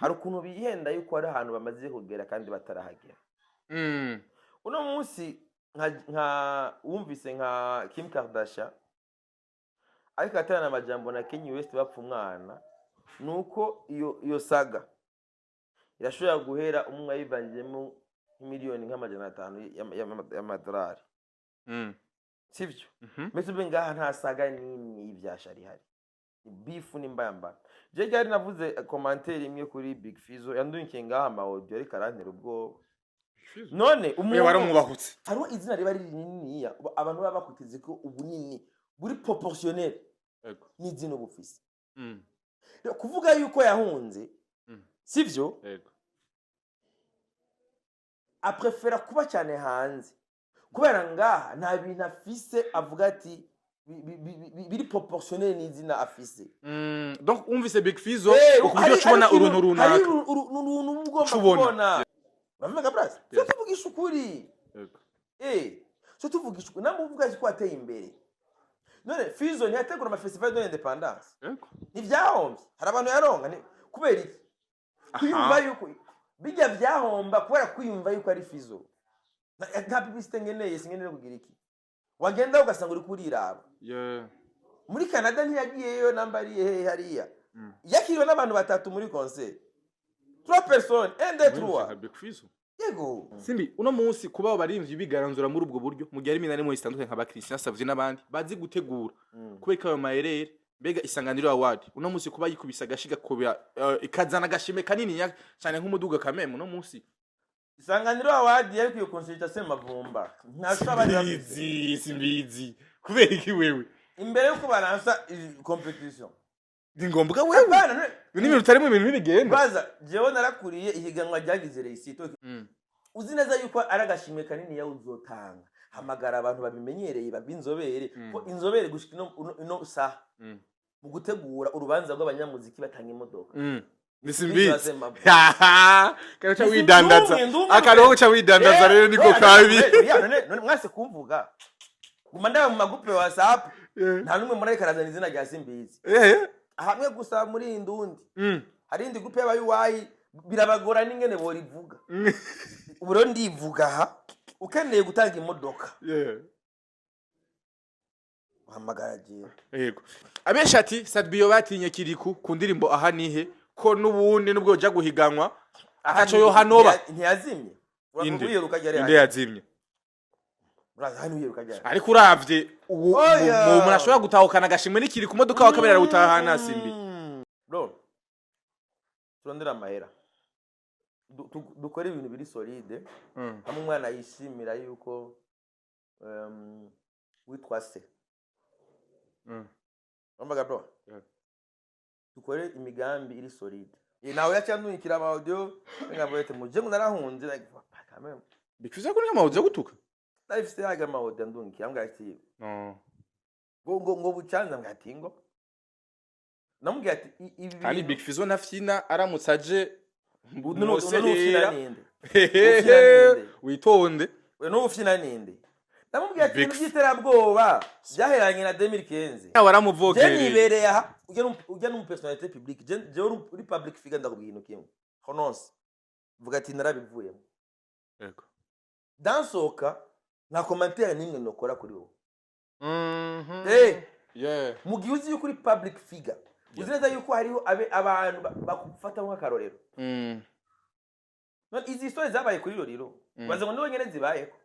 Hari ukuntu bihenda yuko hari ahantu bamaze kugera kandi batarahagera. Uno munsi nka wumvise nka Kim Kardashian ariko aterana amajambo na Kanye West bapfa umwana, nuko iyo saga irashobora guhera umwe ayivangiyemo nk'imiliyoni nka 500 y'amadolari. Sivyo? Mhm. Mbese ube ngaha nta saga n'imwe y'ivyasha rihari, ni beef n'imbamba. Je ryari navuze commentaire imwe kuri Big Fizzo yandunkiye ngaha ama audio, ariko arantera ubwoba. None Oya, umuntu waramwubahutse. Hariho izina riba riri rininiya, abantu baba bakwiteze ko ubunini buri proportionnel n'izina uba ufise. Rero kuvuga yuko yahunze, sivyo? Yego. Aprefera kuba cyane hanze kubera ngaha nta bintu afise avuga ati biri proportionnel n'izina afise. Donc umvise Big Fizzo, ku buryo ucubona hari uruntu hari runaka. Uruntu uba ugomba Ucubona. kubona. Uravuga brasa, so tuvugisha ukuri. Yego. So tuvugisha ukuri, namwe uvuga ko wateye imbere. None Fizzo ntiyategura ama festival de l'indépendance? Yego. Ntivyahombye? Hari abantu yaronka kubera iki? Kwiyumva yuko bijya vyahomba kubera kwiyumva yuko ari Fizzo. Nta publicité nkeneye, sinkeneye kugira iki. Wagenda ugasanga uri kuriraba. Muri Canada ntiyagiyeyo namba ari hehe hariya? Yakiriwe n'abantu batatu muri concert, trois personnes, un, deux, trois. Nka Big Fizzo. Yego. Simbi, uno munsi kuba abo barimvyi bigaranzura muri ubwo buryo mu gihe hari iminani zitandukanye nka ba Christian Savye n'abandi bazi gutegura, kubera ko ayo mayerere, mbega Isanganiro Award uno munsi kuba yikubise agashiga kubera ikazana agashime kanini cyane nk'umuduga kameme uno munsi? Isanganiro Award yari kwiye consulta Semavumba, nta bari bafise. Simbizi, simbizi. Kubera iki wewe? Imbere yuko baransa iyi compétition. Ni ngombwa wewe. Apana, n'ibintu utarimo, ibintu ntibigenda. Baza jewe narakuriye ihiganwa ryagize réussite. Uzi neza yuko ari agashimwe kanini yawe uzotanga, hamagara abantu babimenyereye babinzobere, ko inzobere gushika ino saha mu gutegura urubanza rw'abanyamuziki batanga imodoka. Ni simbizi. Semavumba. Kaca widandaza. Ndumwe. Akarongo ca widandaza rero niko kabi. None mwase kumvuga, guma ndaba mu ma groupe ya WhatsApp, nta n'umwe muri ariko arazana izina rya Simbizi. Hamwe gusa muri iyi ndundi hari indi groupe y'abayuwayi, birabagora n'ingene borivuga. Ubu rero ndivuga aha, ukeneye gutanga imodoka, uhamagara jewe. Yego, abenshi ati Sat-B batinye Kiriku ku ndirimbo aha nihe, ko n'ubundi nubwo yoja guhiganwa ataco yohanoba. Ntiyazimye. Inde? Uriyeruka ryari? Inde yazimye? Uraza hano, uyiruka ryari? Ariko uravye ubu Oya. umuntu ashobora gutahukana agashimwe n'ikiri ku modoka wa kabiri arawutahana, Simbi. Bro, turondere amahera. Dukore ibintu biri solide, hamwe umwana yishimira yuko witwa se. Wumvaga bro? Yeah. Dukore imigambi iri solide. Nawe yaciye andungikira ama audio ngavuga muje ngo narahunze, like quand même. Bifuza ko ni amabuye yo gutuka. Narifise yaga ama audio andungikira ambwira ati No. ngo bucanza, mbwira ati ngo namubwira ati ibi Kandi bintu Big Fizzo ntafyina, aramutse aje Uno ufyina muserera. ninde? Ufyina ninde? Witonde. We n'ufyina ninde? Ndamubwira ati Big ibintu by'iterabwoba byaheranye na 2015. Nawe Je waramuvogereye. nibereye aha, ujya n'umu personnalité publique, je uri public figure, ndakubwira ikintu kimwe, renonce, vuga ati narabivuyemo. Yego. Dansohoka, nta commentaire n'imwe nokora kuri wowe. Mu gihe uzi yuko uri public figure, uzi neza yuko hariho abantu bakufata nk'akarorero. None izi story zabaye kuri Roriro, baze ngo nibo nyene zibayeko,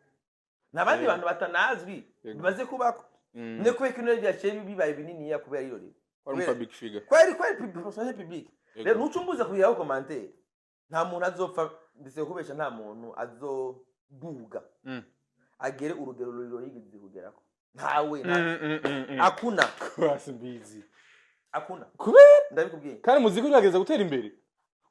nta bandi bantu batanazwi bimaze kubako. Ne kubera ko ibintu byaciye bibaye bininiya kubera Roriro. Wari umu public figure. Kweri personnalité publique. Rero ntucumbuze kugiraho commentaire, nta muntu azopfa ndetse kubesha, nta muntu azoduga agere urugero Roriro yigeze kugerako, ntawe akuna. Simbizi. Akuna. Kubera? Ndabikubwiye. Kandi muziki uragerageza gutera imbere,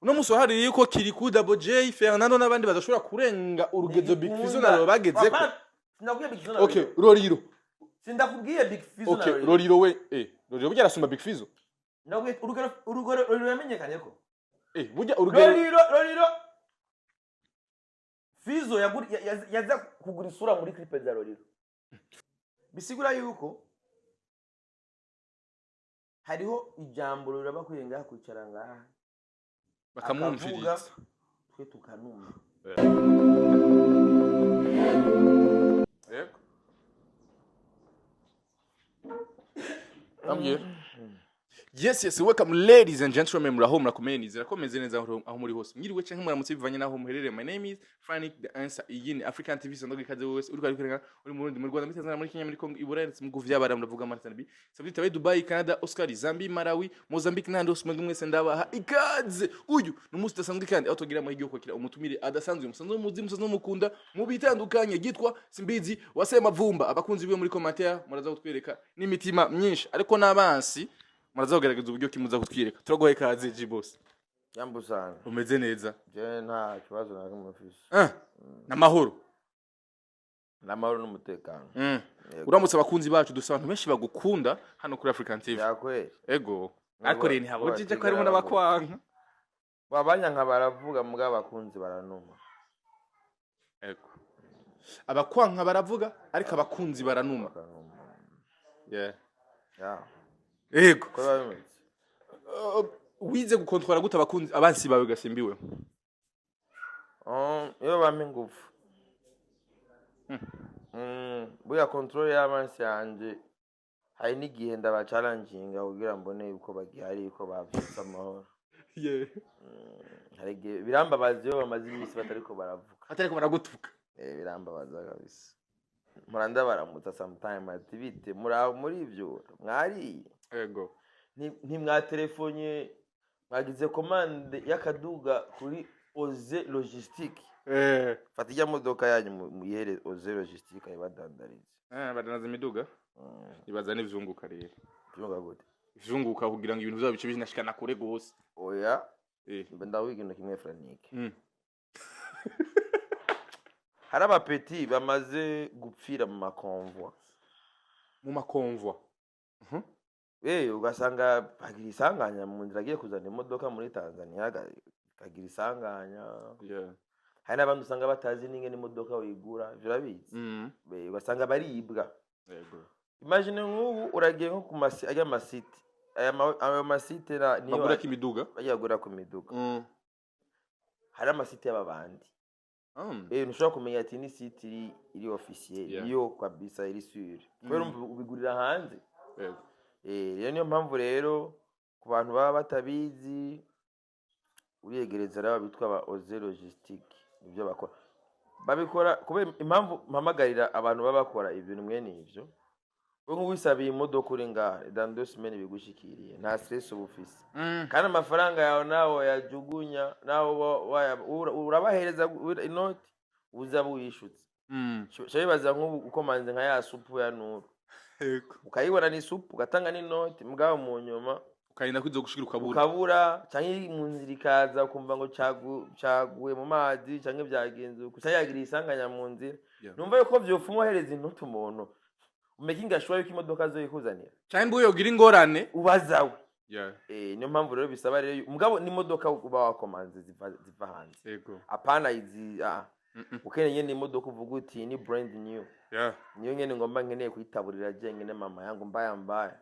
uno munsi wahariye yuko Kiriku, Double J, Fernando n'abandi badashobora kurenga urugezo Big Fizzo na Roriro bagezeko. Apana, sindakubwiye Big Fizzo na Okay. Roriro. Roriro. Sindakubwiye Big Fizzo na Okay. Roriro. Roriro we, Roriro burya arasumba Big Fizzo. Ndakubwiye urugero Roriro yamenyekanye ko Burya urugero Roriro Fizzo yaza kugura isura muri clip za Roriro, bisigura yuko hariho ijambo Roriro bakwiye ngaha kwicara ngaha. Bakamwumviriza. Akavuga, twe tukanuma. Yego. Ambwira. Yes, welcome ladies and gentlemen, muraho, murakomeye, nizera ko meze neza aho muri hose. Mwiriwe canke muramutse bivanye naho muherereye. My name is Frank the Answer. Iyi ni African TV, sandoga ikaze wese uriko ariko uri mu Burundi, mu Rwanda, muri Tanzania, muri Kenya, muri Congo, i Burayi, ndetse mu bihugu vy'Abarabu, ndavuga muri Tanzania, Saudi Arabia, Dubai, Canada, Oscar, Zambia, Malawi, Mozambique n'ahandi hose, mwebwe mwese ndabaha ikaze. Uyu ni umunsi udasanzwe kandi aho tugira amahirwe yo kwakira umutumire adasanzwe, musanzwe muzi, musanzwe mukunda mu bitandukanye, yitwa Simbizi wa Semavumba. Abakunzi biwe muri commentaire muraza kutwereka n'imitima myinshi, ariko n'abansi muraza kugerageza uburyo kimuza kutwireka. Turaguhaye ikaze, G Boss. Jambo sana. Umeze neza? Je nta kibazo na kimwe mfise. Ah, n'amahoro? N'amahoro n'umutekano. Yego. Uramutse abakunzi bacu, dufise abantu benshi bagukunda hano kuri African TV. Yakweli. Ego, ariko rero ntihabujije ko harimo n'abakwanka. Babanyanka baravuga, mugabo abakunzi baranuma. Ego, abakwanka baravuga ariko abakunzi baranuma. Bakanuma. Yeah. Ya. Ego. Ko biba bimeze. Wize gukontwara gute abakunzi, abansi bawe, gasimbiwe? Iyo bampa ingufu. Buya control y'abansi yanje, hari n'igihe ndabachallenginga kugira mbone yuko bagihari, yuko bavyutse amahoro. Hari igihe birambabaza iyo bamaze iminsi batariko baravuga. Batariko baragutuka. Eh, birambabaza kabisa. Mpora ndabaramutsa sometime, ati bite, muraho, muri ivyo mwariye? Ego. Ntimwatelefonye, mwagize commande y'akaduga kuri Oze Logistique? Fata ijya modoka yanyu muyihere Oze Logistique ayibadandarize. Eh, badanaza imiduga. Ibaza n'ivyunguka rero. Vyunga gute? Ivyunguka kugira ngo ibintu vyabo bice binashikana kure gose. Oya. Eh. Ndavuga ikintu kimwe, Franike. Hari abapeti bamaze gupfira mu ma convoi. Mu ma convoi. Eh, ugasanga agira isanganya mu nzira agiye kuzana imodoka muri Tanzania, akagira isanganya. Hari n'abandi usanga batazi n'ingene imodoka uyigura, ivyo urabizi. Ugasanga baribwa. Imagine nk'ubu uragiye nko ku masi, ajya ama site, ayo ma site niyo Bagurako imiduga. Bagiye bagura ku miduga. Hari ama site y'ababandi. Eh, ntushobora kumenya ati ni site iri officiel, iyo kabisa iri sûre, kubera umva ubigurira hanze. Eh, rero niyo mpamvu rero ku bantu baba batabizi, uriyegereza rero bitwa ba Oze Logistique, nibyo bakora, babikora kubera impamvu mpamagarira abantu baba bakora ibintu mwene ivyo. We nk'uwisabiye imodoka uri ngaha, dans 2 semaines bigushikiriye, nta stress uba ufise. Kandi amafaranga yawe nawe yajugunya, nawe urabahereza inoti uza wishutse. Bibaza nk'ubu ukomanze nka ya supu ya Nuru, ukayibona ni supu, ugatanga n'inoti, mugabo mu nyuma ukarinda kwizo gushikira ukabura. Ukabura, canke mu nzira ikaza ukumva ngo caguye mu mazi, canke vyagenze uku, canke yagira isanganya mu nzira. Numva yuko vyofuma uhereza inoti umuntu umakinga sure yuko imodoka azoyikuzanira. Canke ngo yogira ingorane. Ubazawe. Eh, niyo mpamvu rero bisaba rero, mugabo n'imodoka uba wakomanze ziva hanze. Apana izi, ah. Ukeneye nyene imodoka uvuga uti ni brand new. Niyo nyene ngomba, nkeneye kuyitaburira je nyene mama yangu mbaya mbaya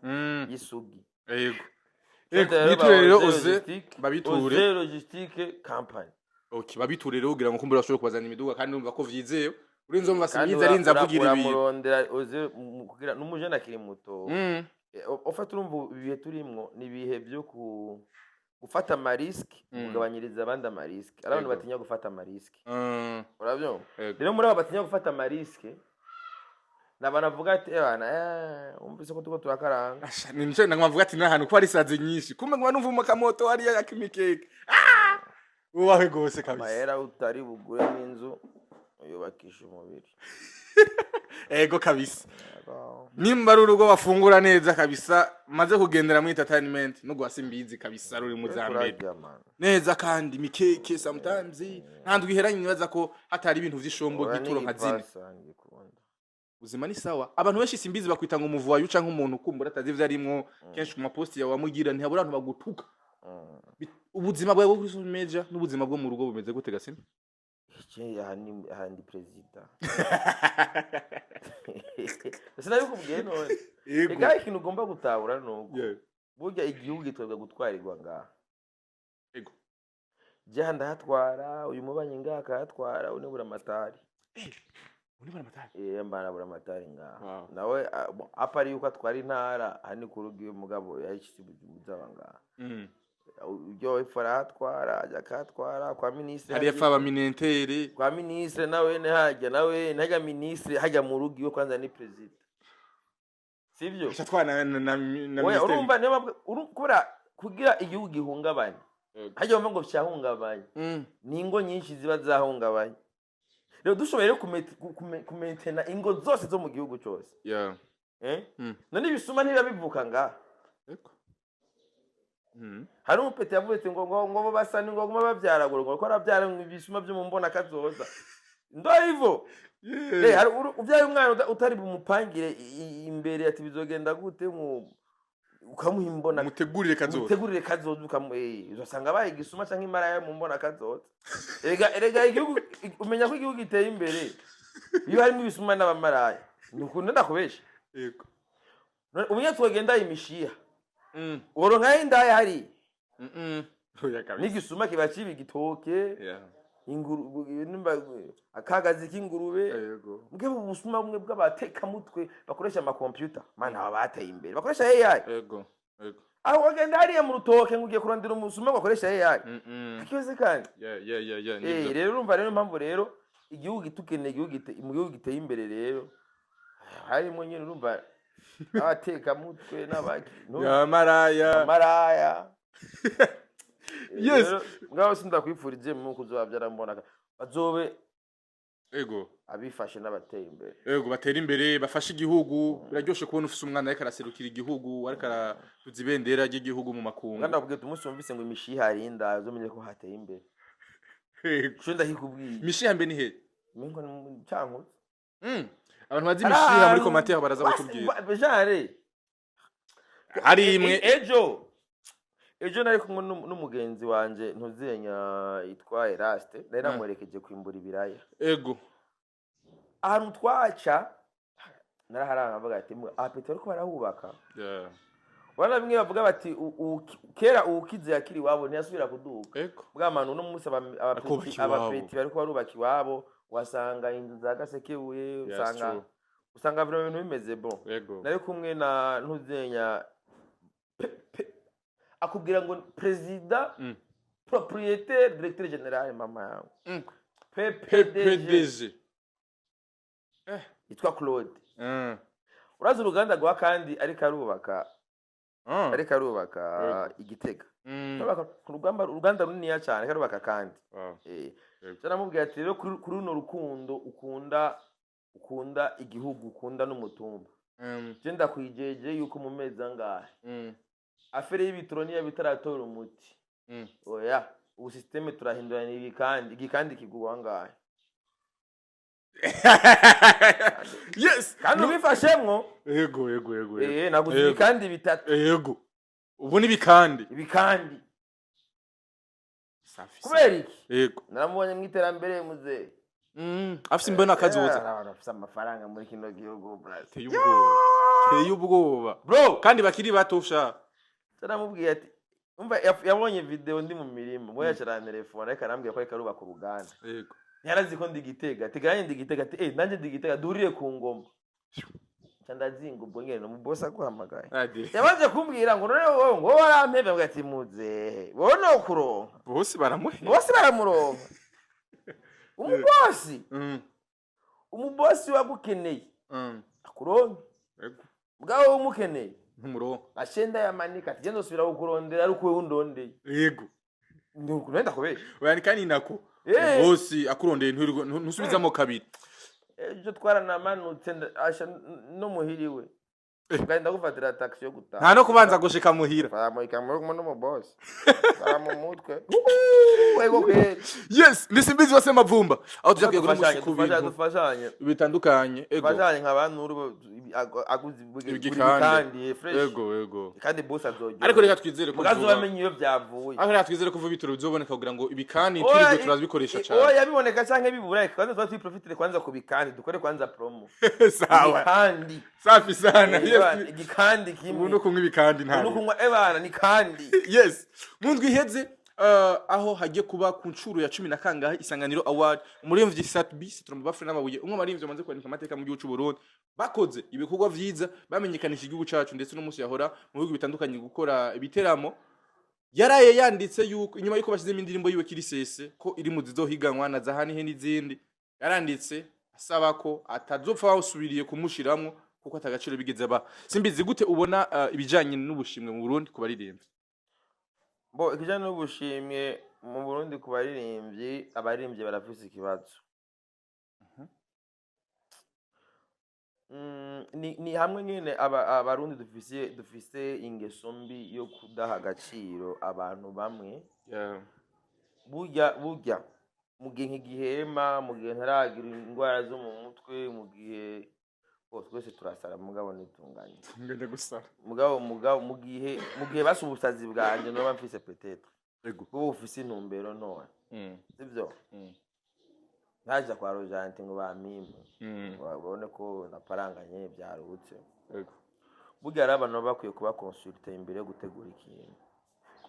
y'isugi. Ego, Rero biture rero ba Oze babiture. Oze Logistique Company. Okay, babiture rero kugira ngo kumbura bashobore kubazana imiduga, kandi numva ko vyizewe. Urinze umva Kandi Simbizi arinze avugira ibintu. uramurondera Oze kugira n'umujene akiri muto. Ufata, urumva ibihe turimwo ni ibihe byo gufata ama risque, kugabanyiriza abandi ama risque. Ari abantu batinya gufata ama risque. Urabyumva? Ego. Rero muri abo batinya gufata ama risque ni abantu bavuga ati ebana, wumvise ko turiko turakaranga. Asha, ni nico ndaguma ati n'ahantu ko hari isazi nyinshi. Kumbe ngo numva umakamoto hariya yakimikeke. Ah! Ubahe gose kabisa. Amahera utari bugure n'inzu uyubakisha umubiri. Ego kabisa. Yego. Nimba ari urugo bafungura neza kabisa, maze kugendera muri entertainment no guhasa imbizi kabisa, ruri mu za mbere. Turarya, man. Neza kandi mikeke sometimes nta ndwi iheranye nibaza ko hatari ibintu vy'ishombo Oya, gituro nka zine. n'igipasa ngikunda. Ubuzima ni sawa. Abantu benshi Simbizi bakwita ngo umuvuwayu canke umuntu kumbura atazi ivyo arimwo. Kenshi ku maposti yawe wamugira ntihabura abantu bagutuka. Ubuzima bwawe bwo kuri social media n'ubuzima bwo mu rugo bumeze gute, Gasima? Iki aha ndi perezida. Sinabikubwiye none? Ega, ikintu ugomba gutahura ni uko burya igihugu gitwebwa gutwarirwa ngaha. Ego. Jeha ndahatwara, uyu mubanyi ngaha akahatwara, uyu ni Buramatari. Uri Buramatari? Eh, mbana Buramatari ngaha. Nawe ah, bon, apa ari yuko atwara intara, aha ni ku rugo iwe, mugabo yahishitse Bujumbura ngaha. Uryo epfo arahatwara, ajya akahatwara kwa minisitiri. Hariya fa baminentere. Kwa minisitiri nawe hajya, nawe hajya minisitiri, hajya mu rugo iwe kwanza ni perezida, sibyo? Aca atwara na Oya. minisiteri. Urumva niyo mpamvu kubera kugira igihugu gihungabanye, hajya bumva ngo cyahungabanye, ni ingo nyinshi ziba zahungabanye. Rero dushoboye rero kumentena ingo zose zo mu gihugu cyose, eh? None ibisuma ntibiba bivuka ngaha? Ego. Hari umupeti yavuze ati ngo bo basa ni ngo baguma babyara ngo ko arabyara ngo ibisuma byo mu mbona kazoza ndo hivyo. Eh, hari ubyaye umwana utari bumupangire imbere ati bizogenda gute, mu ukamuha imbona. Mutegurire kazoza. Mutegurire kazoza, ukamu uzasanga abaye igisuma canke imaraya mu mbona kazoza. Erega igihugu, umenya ko igihugu giteye imbere iyo harimo ibisuma n'abamaraya. Ni ukuntu ndakubesha. Yego. None ubu twogenda imishiha, woronkayo indaya hari? Oya kabisa. N'igisuma kiba kiba igitoke, nimba akagazi k'ingurube. Mugabo ubusuma bumwe bw'abatekamutwe bakoresha amakompiyuta, mana, aba bateye imbere bakoresha AI. Yego. Yego. Aho wagenda hariya mu rutoke ngo ugiye kurondera umusuma ngo akoresha AI, akibaze kandi. Yeah, nibyo. Rero urumva rero impamvu rero igihugu gitukeneye, igihugu mu gihugu giteye imbere rero harimo nyine, urumva, abatekamutwe n'abaki Ya maraya. Maraya. Yes. Ngaho sindakwifurije mu kuzobabyara mbona bazobe abifashe n'abateye imbere. Ego, batera imbere, bafashe igihugu. Biraryoshe kubona ufise umwana ariko araserukira igihugu, ariko araduza ibendera ry'igihugu mu makungu. Nganda kubwira, umunsi wumvise ngo imishiha harinda, uzomenye ko hateye imbere. Cyo ndakikubwiye. Imishiha mbe ni he? Mengo ni mu Cankuzo. Abantu bazi imishiha muri commentaire baraza kutubwira. Genre Hari imwe. Ejo nari kumwe n'umugenzi wanje ntuzenya yitwa Eraste, nari namwerekeje kwimbura ibiraya. Ahantu twaca naraharanga, avuga ati: "Apeti bariko barahubaka." Urabona bimwe bavuga bati kera uwukize yakiri iwabo ntiyasubira kuduga. Bw'abantu uno munsi Bakubaka iwabo. Abapeti bariko barubaka iwabo, wasanga inzu za Gasekebuye, usanga true. usanga bino bintu bimeze bon. Nari kumwe na ntuzenya akubwira ngo perezida, propriétaire, directeur général, mama yawe, PPDG. PPDG. Yitwa Claude. Urazi uruganda rwa kandi ariko arubaka, ariko arubaka Igitega. Arubaka urugamba, uruganda runiniya cyane, ariko arubaka kandi. So namubwiye ati: "Rero kuri runo rukundo ukunda igihugu, ukunda n'umutumba, je ndakwijeje yuko mu mezi angahe affaire y'ibitoro niyo bitaratora umuti, oya, ubu système turahindurana ibi kandi iki kandi kigurwa angahe." Kandi ubifashemwo. Yego. Naguze ibikandi bitatu. Yego, ubu ni bikandi. Ibikandi. Safi. Kubera iki? Naramubonye mu iterambere, muzehe. Afise imbona akazoza. Abantu bafise amafaranga muri kino gihugu, brother. Teye ubwoba, teye ubwoba. Bro. Kandi bakiri bato sha. Naramubwiye ati, umva, yabonye video ndi mu mirimo mwe, yacara telefone ariko arambwira ko ariko arubaka uruganda. Ntiyarazi ko ndi Gitega, ati: "Nanjye ndi Gitega." Ati: "Eh, nanjye ndi Gitega, duhurire ku ngoma." Nca ndazinga ubwo nyene mu boss aguhamagaye. Ade. Yabanje kumbwira ngo: "None wowe ngo wowe warampevye?" Mbwira ati: "Muzehe, wowe no kuronka." Bose baramuhe. Bose baramuronka umubosi. Umubosi wagukeneye akuronke. Bwawe wowe umukeneye Ntumuronka. Ashenda yamanika ati: "Genda usubira kukurondera ariko wewe undondeye." Ndenda kubesha. Oya, kandi nako bosi akurondeye ntusubizamo kabiri. Ejo twaranamanutse asha no muhiriwe, ngenda gufatira taxi yo gutaha. Nta no kubanza gushika muhira. Baramurika muri kumwe n'umubosi bara mu mutwe ego kweli. Yes, ni Simbizi wase Mavumba, aho tuja kwiga Dufashanye, uno ku dufashanye, bintu dufashanye bitandukanye. Ego. Dufashanye nka bantu aguze Igikande. kandi fresh. Ego. Kandi boss azoryoha. Ariko reka twizere ko mugazi bamenye iyo byavuye. Ariko reka twizere ko vuba ibitoro bizoboneka kugira ngo ibikani Oya, twirirwe turazibikoresha cyane. Oya, biboneka canke bibura, kwanza tuba twiprofitire kwanza ku bikandi, dukore kwanza promo. Sawa. Igikandi. Safi sana. Eh, Yes. bana, igikandi kimwe. Ubu no kunywa ibikandi nta Ubu no kunywa, ebana ni kandi. Yes, mu ndwi iheze Aho hagiye kuba ku ncuro ya cumi na kangahe Isanganiro Award, umuririmbyi Sat-B Sitromba n'amabuye, umwe mu baririmbyi bamaze kwandika amateka mu gihugu cy'u Burundi, bakoze ibikorwa vyiza, bamenyekanisha igihugu cacu, ndetse n'umunsi yahora mu bihugu bitandukanye gukora ibiteramo. Yaraye yanditse yuko inyuma yuko bashyizemo indirimbo yiwe Kirisese ko iri mu zizohiganwa na Zahanihe n'izindi, yaranditse asaba ko atazopfa basubiriye kumushiramwo kuko atagaciro bigeze ba. Simbizi gute ubona ibijanye n'ubushimwe mu Burundi ku baririmbyi? Bo, ikijyanye n'ubushimwe mu Burundi ku baririmbyi, abaririmbyi barafise ikibazo. Ni hamwe nyine Abarundi dufise ingeso mbi yo kudaha agaciro abantu bamwe. Burya mu gihe nk'igihema, mu gihe ntaragira indwara zo mu mutwe, mu gihe bo twese turasara, mugabo nitunganye. Ngenda gusara. Mugabo mu gihe basi ubusazi bwanje noba mfise peut-être bwo bufise intumbero ntoya, sivyo? Ntaja kwa Rojanti ngo bampimpe, babone ko naparanganye byarutse. Burya rero abantu baba bakwiye kuba consulté imbere yo gutegura ikintu.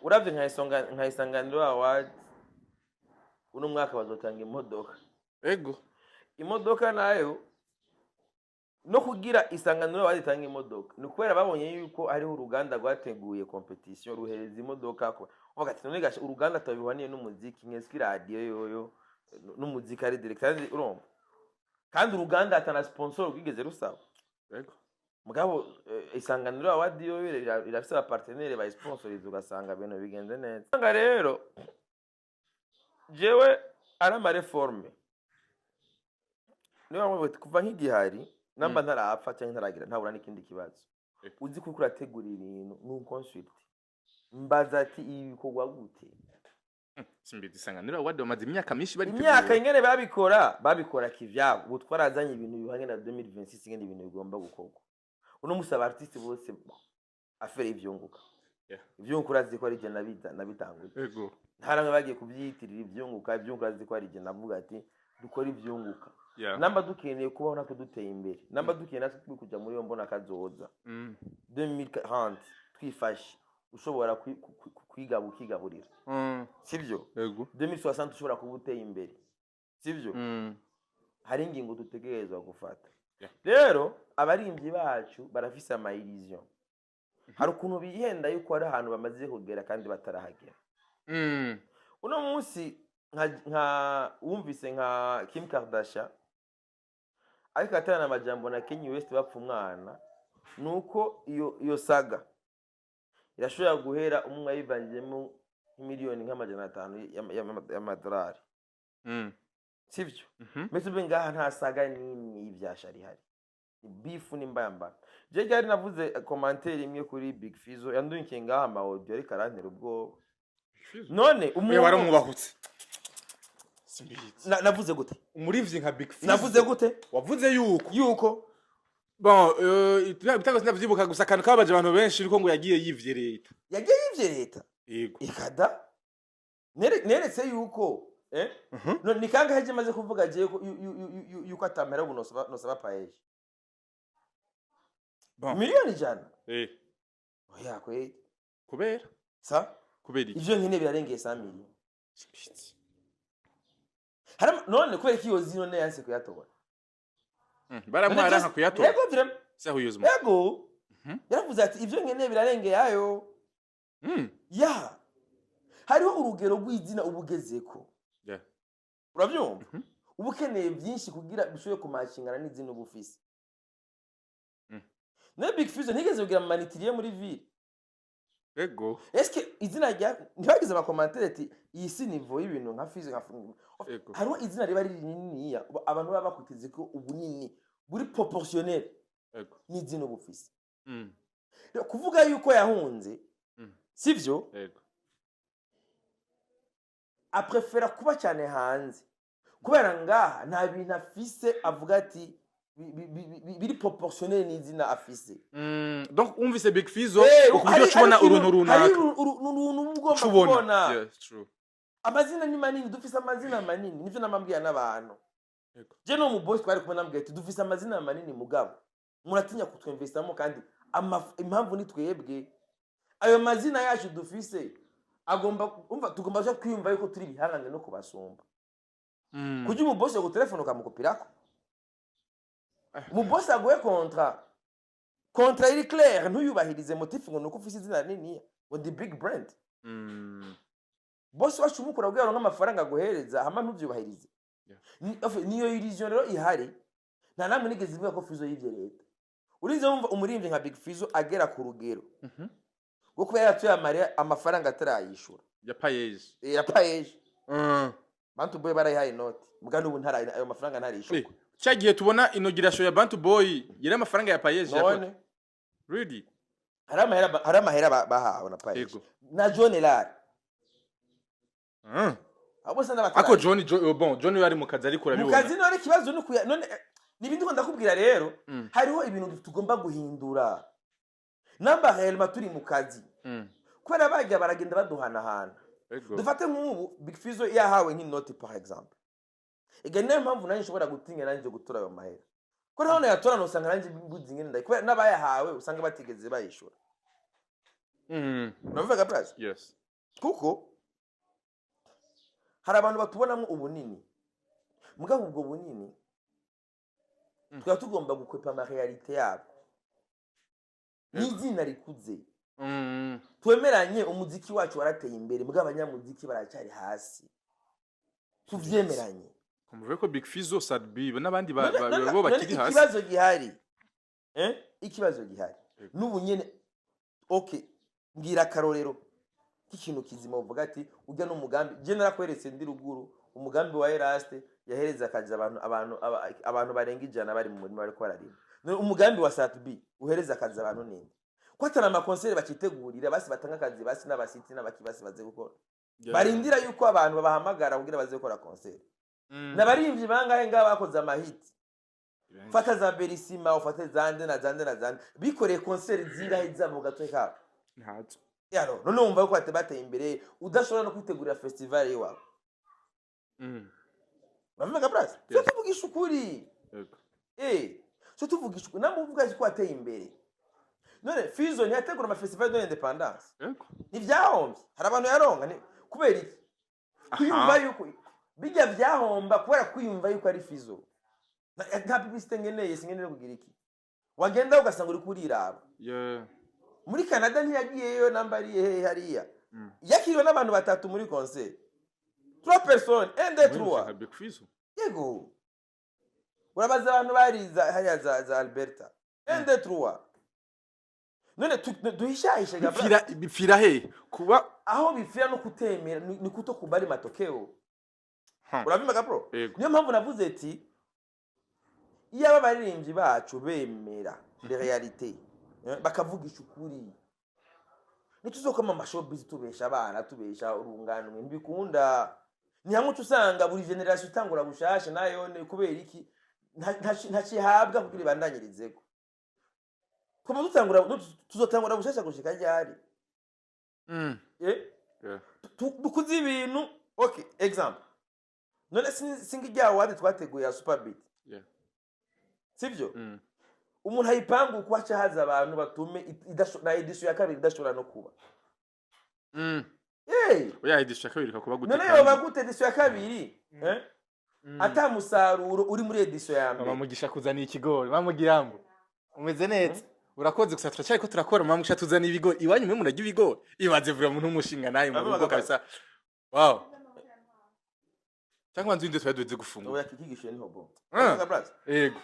Uravye nka Isanganiro Award, uno mwaka bazotanga imodoka. Imodoka nayo, no kugira Isanganiro Award itanga imodoka, ni ukubera babonye yuko hariho uruganda rwateguye compétition ruhereza imodoka uvuga ati: "None gasha, uruganda tabihwaniye n'umuziki, nkeswe iradiyo yoyo n'umuziki ari direct." Kandi urumva kandi uruganda atana sponsor rwigeze rusaba. Mugabo Isanganiro Award yo irafise aba partenaire bayisponsoriza, ugasanga ibintu bigenze neza. Usanga rero jewe ari ama réformes, niyo mpamvu bati kuva nk'igihari namba ntarapfa cyangwa ntaragira ntabura n'ikindi kibazo. Uzi ko uriko urategura ibintu n'uconsulte, mbaza ati: "Ibi bikorwa gute?" Simbizi, Isanganiro Award bamaze imyaka myinshi baritegura. Imyaka ingene babikora kivyabo. Ubu twarazanye ibintu bihwanye na 2026, ingene ibintu bigomba gukorwa uno musi. Aba artiste bose, affaire y'ivyunguka, ivyunguka urazi ko ari je nabitanguye. Ntaramwe bagiye kubyiyitirira ivyunguka. Ivyunguka urazi ko ari je navuga ati: "Dukore ivyunguka." Namba dukeneye kubaho natwe duteye imbere, namba dukeneye natwe kuja muri iyo mbona kazoza 2040 twifashe, ushobora kwiga ukigaburira, sivyo? Ego. 2060 ushobora kuba uteye imbere, sivyo? Hari ingingo dutegerezwa gufata. Rero abarimvyi bacu barafise ama illusion, hari ukuntu bihenda yuko hari ahantu bamaze kugera kandi batarahagera. Uno munsi nka wumvise nka Kim Kardashian ariko aterana amajambo na Kanye West bapfa umwana, nuko iyo saga irashobora guhera umwe ayivangiyemo nk'imiliyoni nk'500 y'amadolari, sivyo? Mbese ube ngaha nta saga n'imwe y'ivyasha rihari, ni beef n'imbayambara. Je ryari navuze commentaire imwe kuri Big Fizzo, yandunkiye ngaha ama audio, ariko arantera ubwoba. None Oya, umuntu waramwubahutse, simbizi. Navuze gute? Umurivyi nka Big Fizzo. Navuze gute? Wavuze yuko Yuko bon, ibitego sinavyibuka, gusa akantu kababaje abantu benshi nuko ngo yagiye yivye leta. Yagiye yivye leta? Yego. Ikada neretse yuko no ni kangahe je maze kuvuga je ko yuko atamera ubu nosaba paeje Bon. 100 miliyoni? Oya kweli. Kubera Sa kubera iki? Ivyo nkene birarengeye 100 million. Simbizi. None kubera ko iyo zino ne yanse kuyatora? Baramuha aranka kuyatora? Yego, vraiment. Sérieusement? Yego. Yaravuze ati: "Ivyo nkeneye birarengeye ayo." Ya, hariho urugero rw'izina uba ugezeko. Urabyumva? Mhm. Uba ukeneye byinshi kugira bishobore kumashingana n'izina uba ufise. Nayo Big Fizzo ntigeze kugira amanitiriye muri ville. Eske izina rya ntibagize ama commentaires ati: "Iyi si niveau y'ibintu nka Fizzo, nka Hariho izina riba riri rininiya, abantu baba bakwiteze ko ubunini buri proportionnel n'izina uba ufise. Rero kuvuga yuko yahunze, sivyo. Aprefera kuba cyane hanze kubera ngaha nta bintu afise avuga ati biri proportionnel n'izina afise. Donc umvise Big Fizzo, ku buryo ucubona uruntu hari runaka. Uruntu uba ugomba ucubona. kubona. Yeah, it's true. Amazina ni manini, dufise amazina manini, nivyo namabwira n'abantu. Je no mu boss twari kumwe nambwiye ati: "Dufise amazina manini, mugabo muratinya kutwemvesamo." Kandi impamvu ni twebwe ayo mazina yacu dufise. Agomba umva, tugomba kuja kwiyumva yuko turi ibihangange no kubasumba. Kugira umubosi yagutelefone ukamukupirako, umubosi aguhe contrat, contrat iri claire, ntuyubahirize, motif ngo nuko ufise izina rininiya, ngo ndi big brand. Bosi wacu umukura kugira ngo amafaranga aguhereza, hama ntuvyubahirize. Niyo illusion rero ihari. Nta namwe nigeze ivuga ko Fizo yivye leta. Urinze wumva umuririmbyi nka Big Fizo agera ku rugero rwo kuba yaratuye amafaranga atarayishura. Ya PAEEJ. Ya PAEEJ. Bantu Boy barayihaye inoti, muga n'ubu ayo mafaranga ntarishurwa. Cya gihe tubona inauguration ya Bantu Boy yari amafaranga ya PAEEJ. None? Really? Hari amahera bahawe na PAEEJ na John Elar. Abo bose n'abatarayi. Ako John, bon, John yari mu kazi, ariko Mu urabibona. kazi. None ikibazo ni ukuya none nibindi ko ndakubwira rero. Hariho ibintu tugomba guhindura namba réellement turi mu kazi, kubera bajya baragenda baduhanahana. Dufate nk'ubu Big Fizo yahawe nk'inoti, par exemple. Ega niyo mpamvu nanjye nshobora gutinya nanjye gutora ayo mahera, ko naho nayatora usanga nanjye mbuze ingene ndayi, kubera n'abayahawe usanga batigeze bayishura. Uravuga place. Yes. Kuko hari abantu batubonamo ubunini, mugabo ubwo bunini tukaba tugomba gukwepa ama réalité yabo n'izina rikuze. Twemeranye, umuziki wacu warateye imbere, mugabo abanyamuziki baracyari hasi, tuvyemeranye. Muvuge ko Big Fizzo, Sat-B n'abandi bo None bakiri hasi. Ikibazo gihari, eh? Ikibazo gihari n'ubu nyene, okay, mbwira akarorero k'ikintu kizima uvuga ati ujya n'umugambi. Je narakweretse ndi ruguru umugambi wa Eraste yahereza akazi abantu barenga 100 bari mu murima bariko bararima. None umugambi wa Sat-B uhereza akazi abantu ninde, ko atari ama concert bakitegurira, basi batanga akazi, basi n'abasiti n'abakibasi baze gukora, barindira yuko abantu babahamagara kugira baze gukora concert? N'abarimvyi bangahe ngaba bakoze ama hit? Fata za Berisima, ufate zande na zande na zande, bikoreye concert zingahe zabo mu gatwe kabo? Ntazo. Yaro, none wumva yuko bateye imbere, udashobora no kwitegurira festival iwawe? Uravuga brasa, so tuvugisha ukuri. So tuvugisha ukuri, namwe uvuga ko wateye imbere. None Fizo ntiyategura ama festival de l'indépendance? Yego. Ntivyahombye? Hari abantu yaronka kubera iki? Kwiyumva yuko bijya vyahomba kubera kwiyumva yuko ari Fizo. Nta publicité nkeneye, sinkeneye kugira iki, wagenda ugasanga uri kuriraba. Muri Canada ntiyagiyeyo, namba ari hehe hariya? Yakiriwe n'abantu batatu muri concert, trois personnes, un, deux, trois. Nka Big Fizzo. Yego, urabaza abantu bariza hariya za Alberta, un, deux, trois. None duhishahishe ga Bipfira he kuba? Aho bipfira no kutemera, ni kutokubali matokeo. Urabimaga bro? Yego. Niyo mpamvu navuze ati iyo aba baririmbyi bacu bemera les réalités, bakavugisha ukuri, ntituzokoma ama showbiz tubesha abana, tubesha urungano, ntibikunda. Ni hamwe uca usanga buri génération itangura bushasha nayo. Ni kubera iki ntakihabwa kugira ibandanyirizeko? Twaba dutangura, tuzotangura bushasha gushika ryari? Eh? Yeah. Dukuze ibintu. Okay, example, none singa irya award twateguye ya Super Beat, sibyo? Umuntu ayipanga uko haca haza abantu batume na édition ya kabiri idashobora no kuba. Hey! Oya, édition ya kabiri kakuba gute? None Kandi? yoba gute édition ya kabiri, eh? Ata musaruro uri muri édition ya Mama mbere. Mugisha kuzaniye ikigori, mama Mugirambo umeze neza, urakoze. Gusa turacyari ko turakora. Mama Mugisha tuzaniye ibigori iwanyu, mwe murarya ibigori? Ibaze vuba muntu w'umushinga nawe mu rugo kabisa. Wow, cyangwa nzu inde twari duheze gufungura. Oya, kikigisho niho bo. Yego.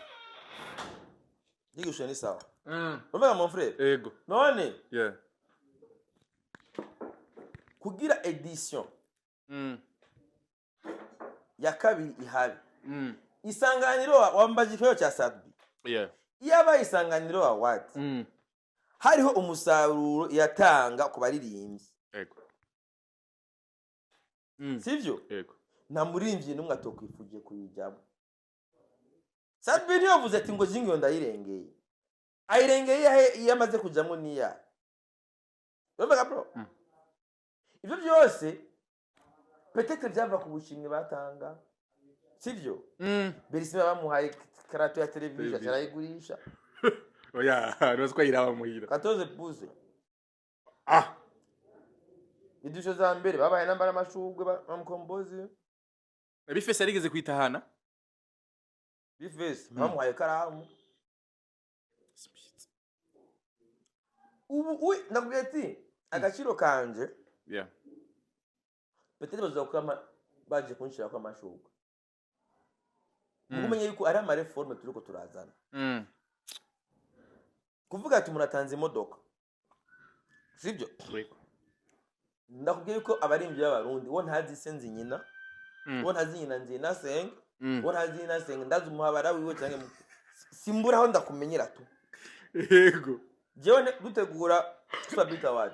Kigisho ni sawa. Uvuga, mon frère. Yego. None kugira édition ya kabiri ihabe, Isanganiro wambaje ikibazo cya Sat-B. Iyo abaye Isanganiro Award, hariho umusaruro yatanga ku baririmbyi, sivyo? Yego. Nta muririmbyi n'umwe atokwifuje kuyijyamo. Sat-B ntiyavuze ati ngo jingiyo ndayirengeye, ayirengeye iyo amaze kujyamo niya. Urumva bro? Ibyo byose peut-être byava ku bushimwe batanga, sivyo? Berisima bamuhaye karato ya televiziyo. Televiziyo. Arayigurisha. Oya, ntuzi ko ayiraba muhira. 14 pouces. Ah. Édition za mbere babaye nambara amashugwe ba Mukombozi. B-Face yarigeze kwitahana. B-Face bamuhaye karamu. Ubu ndakubwiye ati agaciro kanje, peut-être bazokuba baje kunshirako amashugwe. Mugumenye yuko ari ama réformes turiko turazana. Kuvuga ati umuntu atanze imodoka, sibyo? Yego. Ndakubwiye yuko abarimvyi b'Abarundi, uwo ntazi se nzi nyina, uwo ntazi nyina nzi nasenga, uwo ntazi nasenga ndazi umuhabara wiwe canke simbura aho ndakumenyera tu. Jewe dutegura Super Beat Award,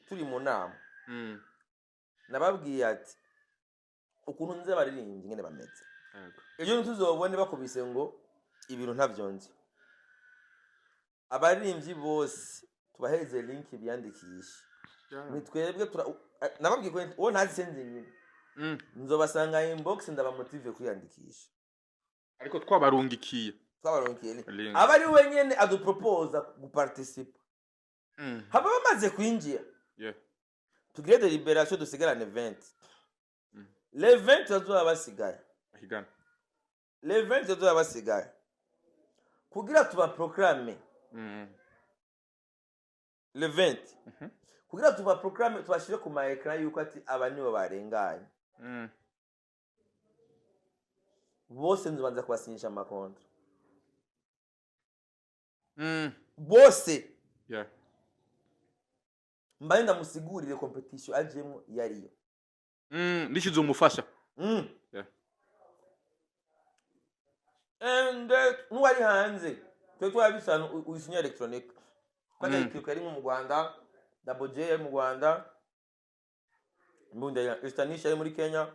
turi mu nama, nababwiye ati ukuntu nzi abaririmbyi ingene bameze, ejo ntituzobone bakubise ngo ibintu ntavyo nzi. Abaririmbyi bose tubahereze link biyandikishe. Ni twebwe nababwiye ko uwo ntazi se nzi nyina, nzobasanga inbox, ndabamotive kwiyandikisha. Ariko twabarungikiye. Twabaronkiye link. Link. Aba ari we nyene aduproposa guparticipa, haba bamaze kwinjira, tugire délibération, dusigarane 20. Les 20 bazoba basigaye, Ahigana. les 20 bazoba basigaye kugira tubaproclame, les 20, kugira tubaproclame, tubashire ku ma écran yuko ati aba nibo barenganye. Bose nzobanza kubasinyisha ama contrats. Bose. Mbaye ndamusigurire compétition ajemwo iyo ariyo. Nikizomufasha. And n'uwari hanze twe twabisana uyisinya électronique ko mm. Yari nko mu Rwanda, Double J yari mu Rwanda, Mbunda ya Estanisha yari muri Kenya,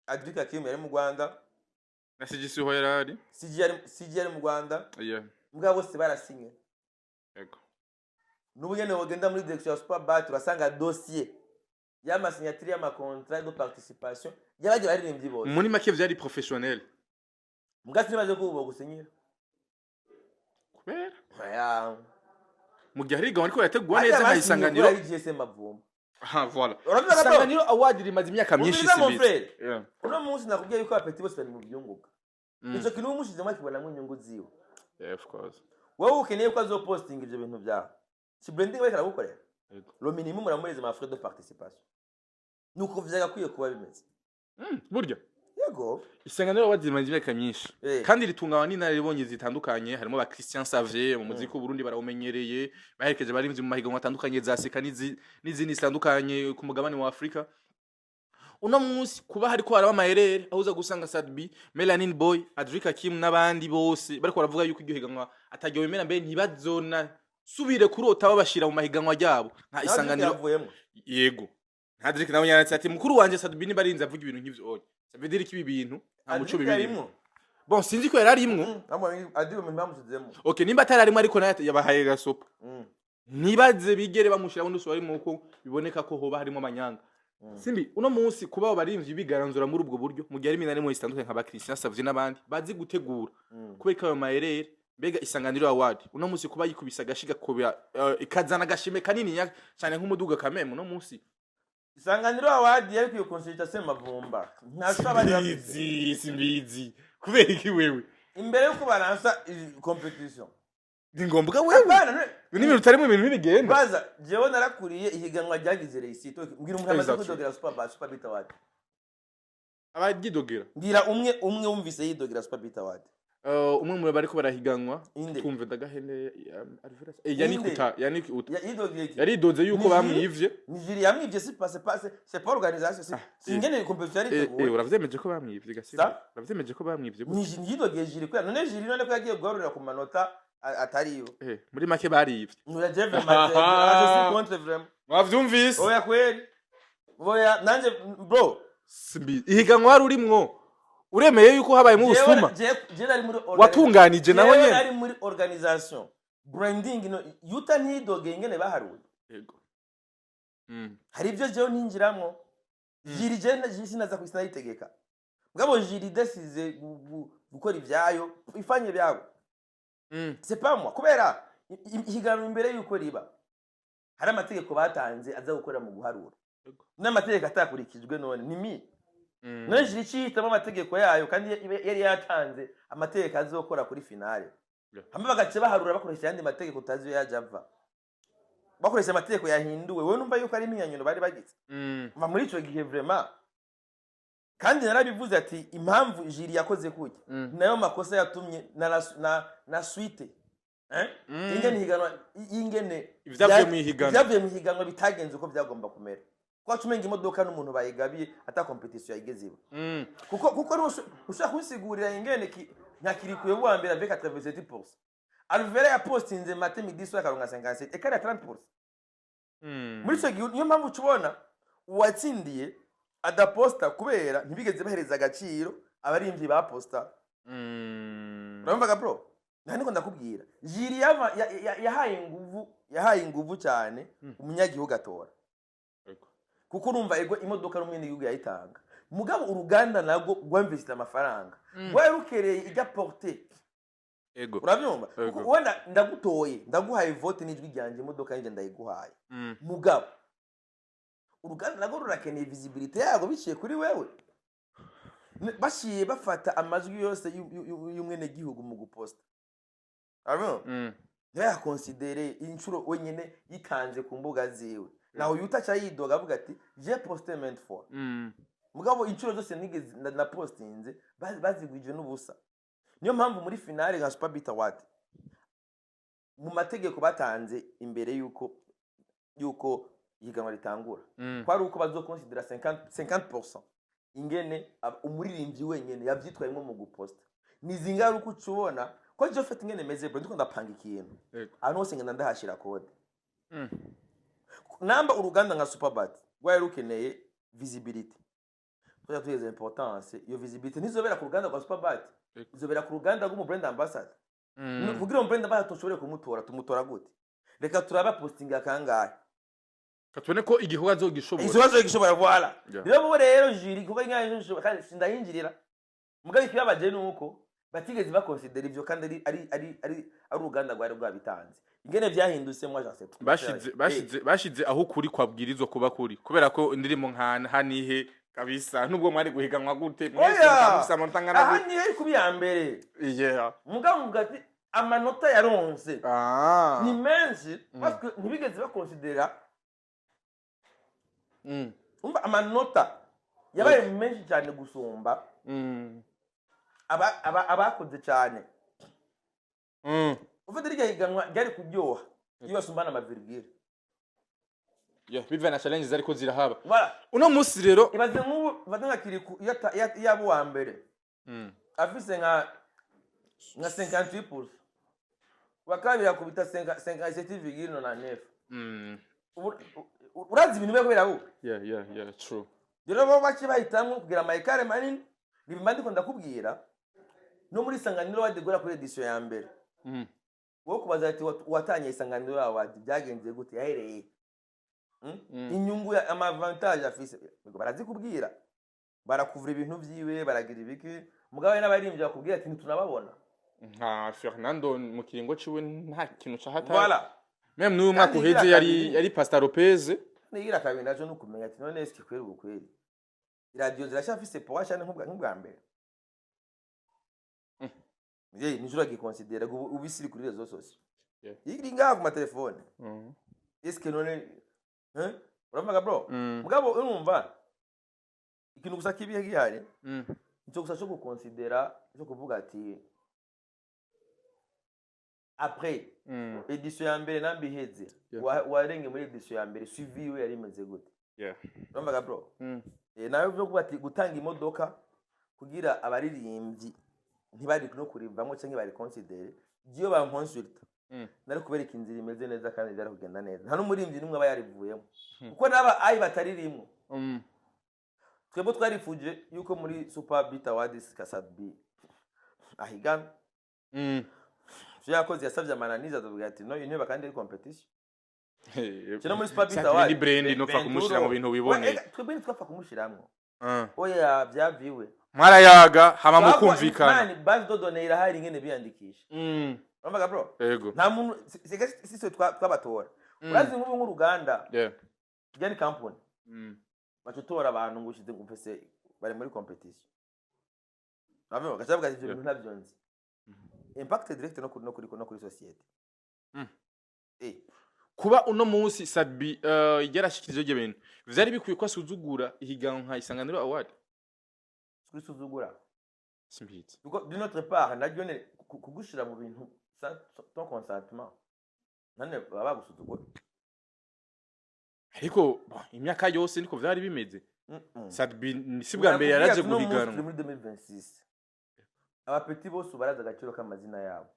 Adrika Hakim yari mu Rwanda. Na CGC ho yarari. CG yari mu Rwanda. Mbwa bose barasinye. N'ubu nyene wogenda muri direction ya Superbat, urasanga dossier y'ama signatures y'ama contrats de participation y'abagiye baririmbyi bose. Muri make vyari professionnel. Mbwa sinibaze ko ubu bogusinyira. Kubera Oya. mu gihe hari gahunda ariko yateguwe Harya neza nka basinye Isanganiro. kubera ari GSM Mavumba. Ah, voilà. Uravuga ko Isanganiro Award rimaze imyaka myinshi. Umviriza, mon Simbizi. frère. Uno munsi nakubwiye yuko aba petits bose bari mu byunguka. Ico kintu umushizemo akibonamo inyungu ziwe. Yeah, of course. Wowe ukeneye ko azopostinga ivyo bintu byawe, si branding bariko aragukorera? Yego. Le minimum uramureza ama frais de participation, nuko vyagakwiye kuba bimeze. Burya Yego. Isanganiro Award rimaze imyaka myinshi kandi ritunganywa n'inararibonye zitandukanye, harimo ba Christian Savier. Mu muziki w'Uburundi barawumenyereye, baherekeje abarimvyi mu mahiganwa atandukanye za Seka n'izindi zitandukanye ku mugabane wa Afrika. Uno munsi kuba hariko haraba amayerere, aho uza gusanga Sadbi, Melanin Boy, Adric Hakim n'abandi bose bariko baravuga yuko iryo higanwa ataryo bemera, mbere ntibazona subire kurota babashira mu mahiganwa ryabo nka Isanganiro. Yavuyemo. Yego, Adric nawe yanditse ati mukuru wanje Sadbi niba arinze avuga ibintu nk'ivyo, oya, ça veut dire ko ibi bintu nta muco Adric bibirimo. yarimwo. Bon, sinzi ko yari arimwo. Adric mu bamushyizemo. Okay, nimba atari arimo, ariko nawe yabahaye gasopo, ntibaze bigere bamushiraho n'usu barimo, ko biboneka ko hoba harimo amanyanga. Simbi, uno munsi kuba abo barimvyi bigaranzura muri ubwo buryo, mu gihe hari iminani zitandukanye nka ba Christian Savye n'abandi bazi gutegura, kubera ko ayo mayerere, mbega Isanganiro Award uno munsi kuba yikubise agashiga kubera ikazana agashime kanini cyane nk'umuduga kameme uno munsi? Isanganiro Award yari kwiye consulta Semavumba, nta bari bafise. Simbizi, simbizi kubera iki wewe. Imbere yuko baransa iyi compétition. Ni ngombwa wewe. Apana, n'ibintu utarimo, ibintu ntibigenda. Baza jewe narakuriye ihiganwa ryagize réussite. Mbwira umuntu amaze kwidogera Super Beat Award. Abaryidogera? Mbwira umwe umwe wumvise yidogera Super Beat Award. Umwe mu bariko barahiganwa. Inde? Twumve ndagahene Alvarez, Yannick. Inde? Uta Yannick Uta. Yidogeye iki? Yaridoze yuko Ni bamwivye. Ni yamwivye, si passe c'est pas organisation, si si ingene compétition yari iteguwe. Uravyemeje ko bamwivye gasi? Sa? Uravyemeje ko bamwivye? Ni yidogeye jury kubera none jury none ko yagiye guharurira ku manota atariyo. Muri make barivye. Nura je vraiment, je suis contre vraiment. Mwavyumvise. Oya kweli, oya nanje bro. Simbi, ihiganwa wari urimwo, uremeye yuko habayemo ubusuma? Je nari muri Watunganije naho Jewe nyene? nari muri organisation, branding, no yuta ntidogeye ingene baharuye. Yego. Hari ibyo jewe ntinjiramwo. Jury je jury sinaza ku sinayitegeka, mugabo jury décide gukora ibyayo, ifanye ibyabo. C'est pas moi, kubera ihiganwa imbere yuko riba Hari amategeko batanze aza gukora mu guharura n'amategeko atakurikijwe. None ni mi none jury icihitamo amategeko yayo, kandi yari yatanze amategeko azokora kuri finale, hamwe bagaca baharura bakoresha ayandi mategeko utazi iyo yaje ava, bakoresha amategeko yahinduwe. Wowe numva yuko ari impinyanyuro bari bagize. Mva muri ico gihe vraiment, kandi narabivuze ati impamvu jury yakoze kujya, nayo makosa yatumye na suite, eh? Ingene ihiganwa, ingene Ivyavuye mu ihiganwa. Ivyavuye mu ihiganwa bitagenze uko byagomba kumera, kuko umenga imodoka n'umuntu bayigabiye ata compétition yayigeze iba, kuko ushobora kunsigurira ingene nka Kirikuye wa mbere avec 87%, Alvera yapostinze matin, midi, soir, akaronka 57, écart ya 30%? Muri icyo gihe niyo mpamvu ucubona uwatsindiye adaposta, kubera ntibigeze bahereza agaciro abarimvyi baposta. Urumvaga bro, nta niko ndakubwira, jury yahaye inguvu cyane umunyagihugu atora, kuko urumva ego imodoka n'umwenegihugu yayitanga, mugabo uruganda narwo rwamvisite amafaranga, rwari rukereye ijya porte. Urabyumva? Ego. Kuko wenda ndagutoye, ndaguhaye vote n'ijwi ryanjye, imodoka yanjye ndayiguhaye, mugabo uruganda narwo rurakeneye visibilité yarwo biciye kuri wewe. Baciye bafata amajwi yose y'umwenegihugu mu guposta, urabibona? Ntibayakonsidere inshuro wenyine yitanze ku mbuga ziwe. Naho yuta aca yidoga avuga ati: "J'ai posté maintes fois, mugabo inshuro zose nigeze na postinze bazigwije n'ubusa." Niyo mpamvu muri finale nka Super Beat Award, mu mategeko batanze imbere yuko ihiganwa ritangura, kwari uko bazokonsidera 50 50% ingene umuririmbyi wenyene yavyitwayemo mu guposta. Ni zingaruka uca ubona ko je fete ingene meze bro, ndiko ndapanga ikintu, ahantu hose ngenda ndahashira code. Namba uruganda nka Superbat rwari rukeneye visibility, tujya tugeze importance, iyo visibility ntizobera ku ruganda rwa Superbat, izobera ku ruganda rw'umu brand ambassador. Kugira ngo brand ambassador tushobore kumutora, tumutora gute? Reka turabe postinga kangahe. Katubone ko igikorwa azogishobora. Ikibazo gishobora, voilà. Rero bo rero jury, kuko inka gishobora kandi sindayinjirira, mugabo ikibabaje ni uko batigeze bakonsidera ivyo, kandi ari uruganda rwari rwabitanze. Ingene vyahindutse, moi j'en sais trop. Bashize aho ukuri kwabwirizwa kuba kuri, kubera ko indirimbo nka Hanihe kabisa, nubwo mwari guhiganwa gute mwese, Oya! mukaba amanota angana Aha gute. niyo iri kuba iya mbere, mugabo muvuga ati amanota yaronse ni menshi, parce que ntibigeze bakonsidera. Umva, amanota yabaye menshi cyane gusumba abakoze cyane. Ufite rirya higanwa ryari kuryoha iyo basumbana ama virgule. Yeah, bivaye na challenges ariko zirahaba. Voilà. Uno munsi rero Ibaze nk'ubu bate nka Kiriku iyo aba uwa mbere afise nka 58%, uwa kabiri akubita 57,99. Urazi ibintu biba kubera ubu. Yeah, true. Rero bo bake bahitamwo kugira ama écart manini. Nibimba ndiko ndakubwira, no muri Isanganiro Award guhera kuri édition ya mbere, wowe kubaza ati watanye Isanganiro Award byagenze gute, yahereye? Inyungu ya ama avantage afise, ngo barazikubwira, barakuvura ibintu vyiwe, baragira ibiki, mugabo n'abaririmbyi bakubwira ati ntitunababona. Nka Fernando mu kiringo ciwe nta kintu cahatari. Voilà. Même n'uyu mwaka Kandi uheze igira yari kabiri. yari Pastor Lopez. Nigira kabiri naco nukumenya ati none eske kweri ubu kweri iradiyo ziracyafise power cyane nk'ubwa mbere? Ye nijoro agikonsidera ubu isi iri kuri réseaux sociaux, iri ngaha ku matelefone. Eske none, eh? Uravuga bro, mugabo urumva ikintu gusa kibihe gihari, icyo gusa cyo gukonsidera, cyo kuvuga ati après édition ya mbere nambi iheze, warenge muri édition ya mbere, suivi yiwe yari imeze gute? Urumvaga bro? Eh, nawe byo kuvuga ati gutanga imodoka kugira abaririmbyi ntibari no kurivamo cyangwa bari considéré, iyo bankonsulta, nari kubereka inzira imeze neza kandi byari kugenda neza, nta n'umuririmbyi n'umwe aba yarivuyemo, kuko n'aba ayi bataririmwo. Twebwe twarifuje yuko muri Super Beat Awards Kasabi ahigana. Ivyo yakoze, yasavye amananiza, avuga ati no intebe kandi ari compétition. Kino muri Super Beat Sasa Award ni brand, nopfa kumushira mu bintu wiboneye. Twebwe ntitwapfa kumushiramwo. Oya, byaviwe. Mwarayaga hama mukumvikana. Man, base de données irahari ingene biyandikisha. Urumvaga bro? Ego. Nta muntu si twe twabatora. Urazi nk'ubu nk'uruganda, rya ni company, baca utora abantu ngo ushize ngo ufise bari muri competition. Uravyumva? Gaca bavuga ati ivyo bintu ntavyo nzi. Impact direct no kuri société. Kuba uno munsi Sat-B yarashikirije ibyo bintu, vyari bikwiye ko asuzugura ihiganwa nka Isanganiro Award? Kwisuzugura? Simbizi. Kuko d'une autre part naryo ne kugushira mu bintu sans ton consentement, nane baba bagusuzugura. Ariko bon, imyaka yose niko vyari bimeze. Sat-B si bwa mbere yaraje Nakubwiye ati uno munsi guhiganwa. turi muri 2026, abapeti bose barazi agaciro k'amazina yabo,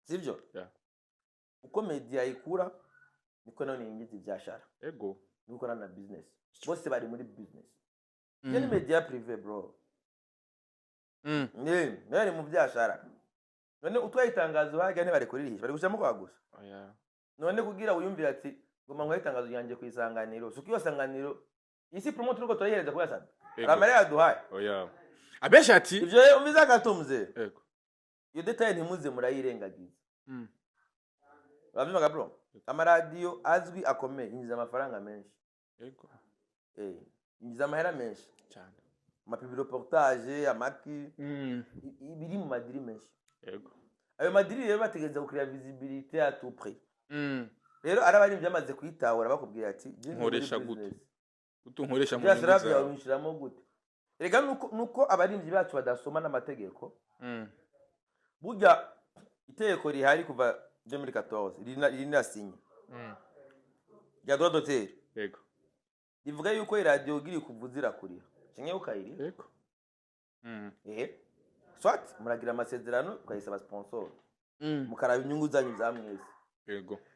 sivyo? Yeah. Uko media ikura niko nayo yinjiza ivyashara, niko ikora na business. Bose bari muri business. Iyo ni media privé, bro. Nayo ari mu vyashara. None utwaye itangazo harya ntibari kuririhisha, bari gushiramo kwa gusa. Oya. None kugira wiyumvire ati ngoma nkwaye itangazo ryanjye ku Isanganiro, suko iyo Sanganiro isi promote turiko turayihereza kubera Sat-B aramara yaduhaye. Oya, abenshi ati Ivyo rero umvize agatumze, iyo détail ntimuze murayirengagiza. Uravyumva, bro? Amaradiyo azwi akomeye yinjiza amafaranga menshi. Yinjiza amahera menshi. Cyane. Amapublireportage, amaki, biri mu madiri menshi. Ayo madiri rero bategereza gukira visibilité à tout prix. Rero ari abaririmbyi bamaze kuyitahura, bakubwira ati "Je ndi muri Nkoresha gute? business." Utunkoresha mu Byose nyungu byawe zawe. winjiramo gute? Erega nuko abaririmbyi bacu badasoma n'amategeko. Burya itegeko rihari kuva 2014 rinasinye rya droit d'auteur rivuga yuko iradiyo ugira kuvuza irakuriha canke ukayiriha. Soit muragira amasezerano, ukayisaba sponsor, mukaraba inyungu zanyu za mwese,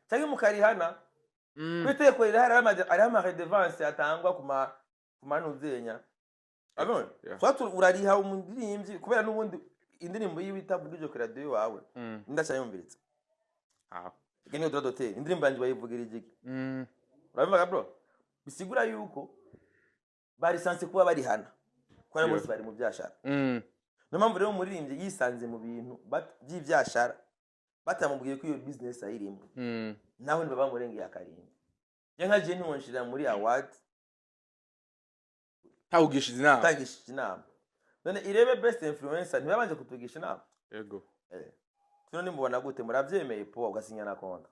canke mukarihana. Ku itegeko rirahari, hariho ama redevance atangwa ku manuzenya. Abone? Yeah. Soit urariha umuririmbyi, kubera n'ubundi indirimbo yiwe itavugije ku radiyo iwawe, ndacayumviritsa. Iki niyo droit d'auteur, indirimbo yanjye bayivugira igiki? Urabivuga, bro? Bisigura yuko bari censé kuba barihana kubera bose bari mu byashara. Niyo mpamvu rero umuririmbyi yisanze mu bintu by'ibyashara batamubwiye ko iyo business ayirimo, nawe ntibaba bamurengeye akarindwi. Njye nka je ntiwonshira muri award Tawugishije inama. Utangishije inama. None irebe best influencer, ntibabanje kutugisha inama? Tuno nimubona gute? Muravyemeye po ugasinya na contrat.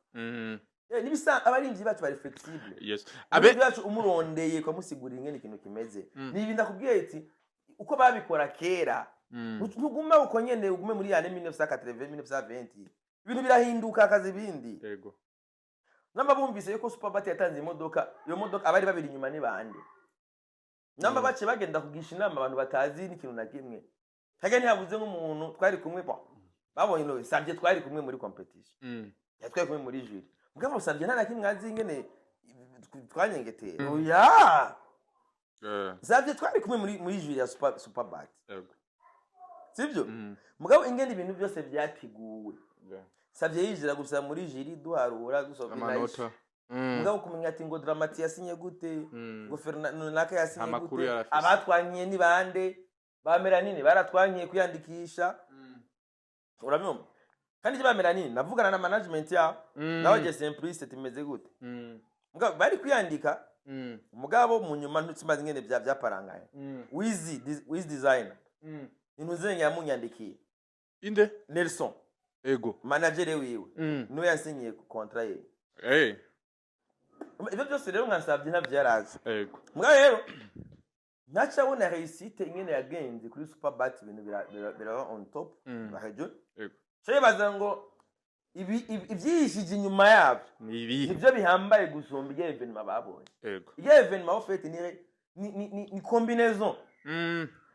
Nibisa abaririmbyi bacu bari flexible. Abaririmbyi bacu umurondeye ukamusigurira ingene ikintu kimeze, ni ibi ndakubwiye ati uko babikora kera. Ntuguma uko nyene, ugume muri yane 1980, 1920. Ibintu birahinduka, akazi ibindi. Namba bumvise yuko Superbat yatanze imodoka, iyo modoka abari babiri inyuma ni bande? Namba bace bagenda kugisha inama abantu batazi n'ikintu na kimwe. Harya ntihabuze nk'umuntu twari kumwe bo babonye no Savye twari kumwe muri competition, yatwari kumwe muri jury, mugabo Savye nta na kimwe azi ingene twanyengetera. Oya. Savye twari kumwe muri jury ya Superbat, sibyo? Mugabo ingene ibintu byose byateguwe, Savye yinjira gusa muri jury, duharura, dusoma. Amanota. Mugabo kumenya ati ngo Dramati yasinye gute, ngo Fernando naka yasinye Amakuru gute, yarafise. Abatwankiye ni bande, ba Melanine baratwankiye kwiyandikisha, urabyumva? Kandi ibyo ba Melanine navugana na management yabo, nawe je Simplice tumeze gute? Mugabo bari kwiyandika, mugabo mu nyuma ntutsimaze ingene bya byaparangaye. Wiz Designer, intuzenge yamunyandikiye. Inde? Nelson. Manager wiwe, niwe yasinyiye contrat ye. Ibyo byose rero nkansabye ntabyo yarazi. Mugabo rero ntacabona réussite ingene yagenze kuri Superbat, ibintu biraba on top, bahejwe. Cyo ngo ibyihishije inyuma yabyo Ni ibihe? nibyo bihambaye gusumba ibyo événement babonye. Ibyo événement en fait ni combinaison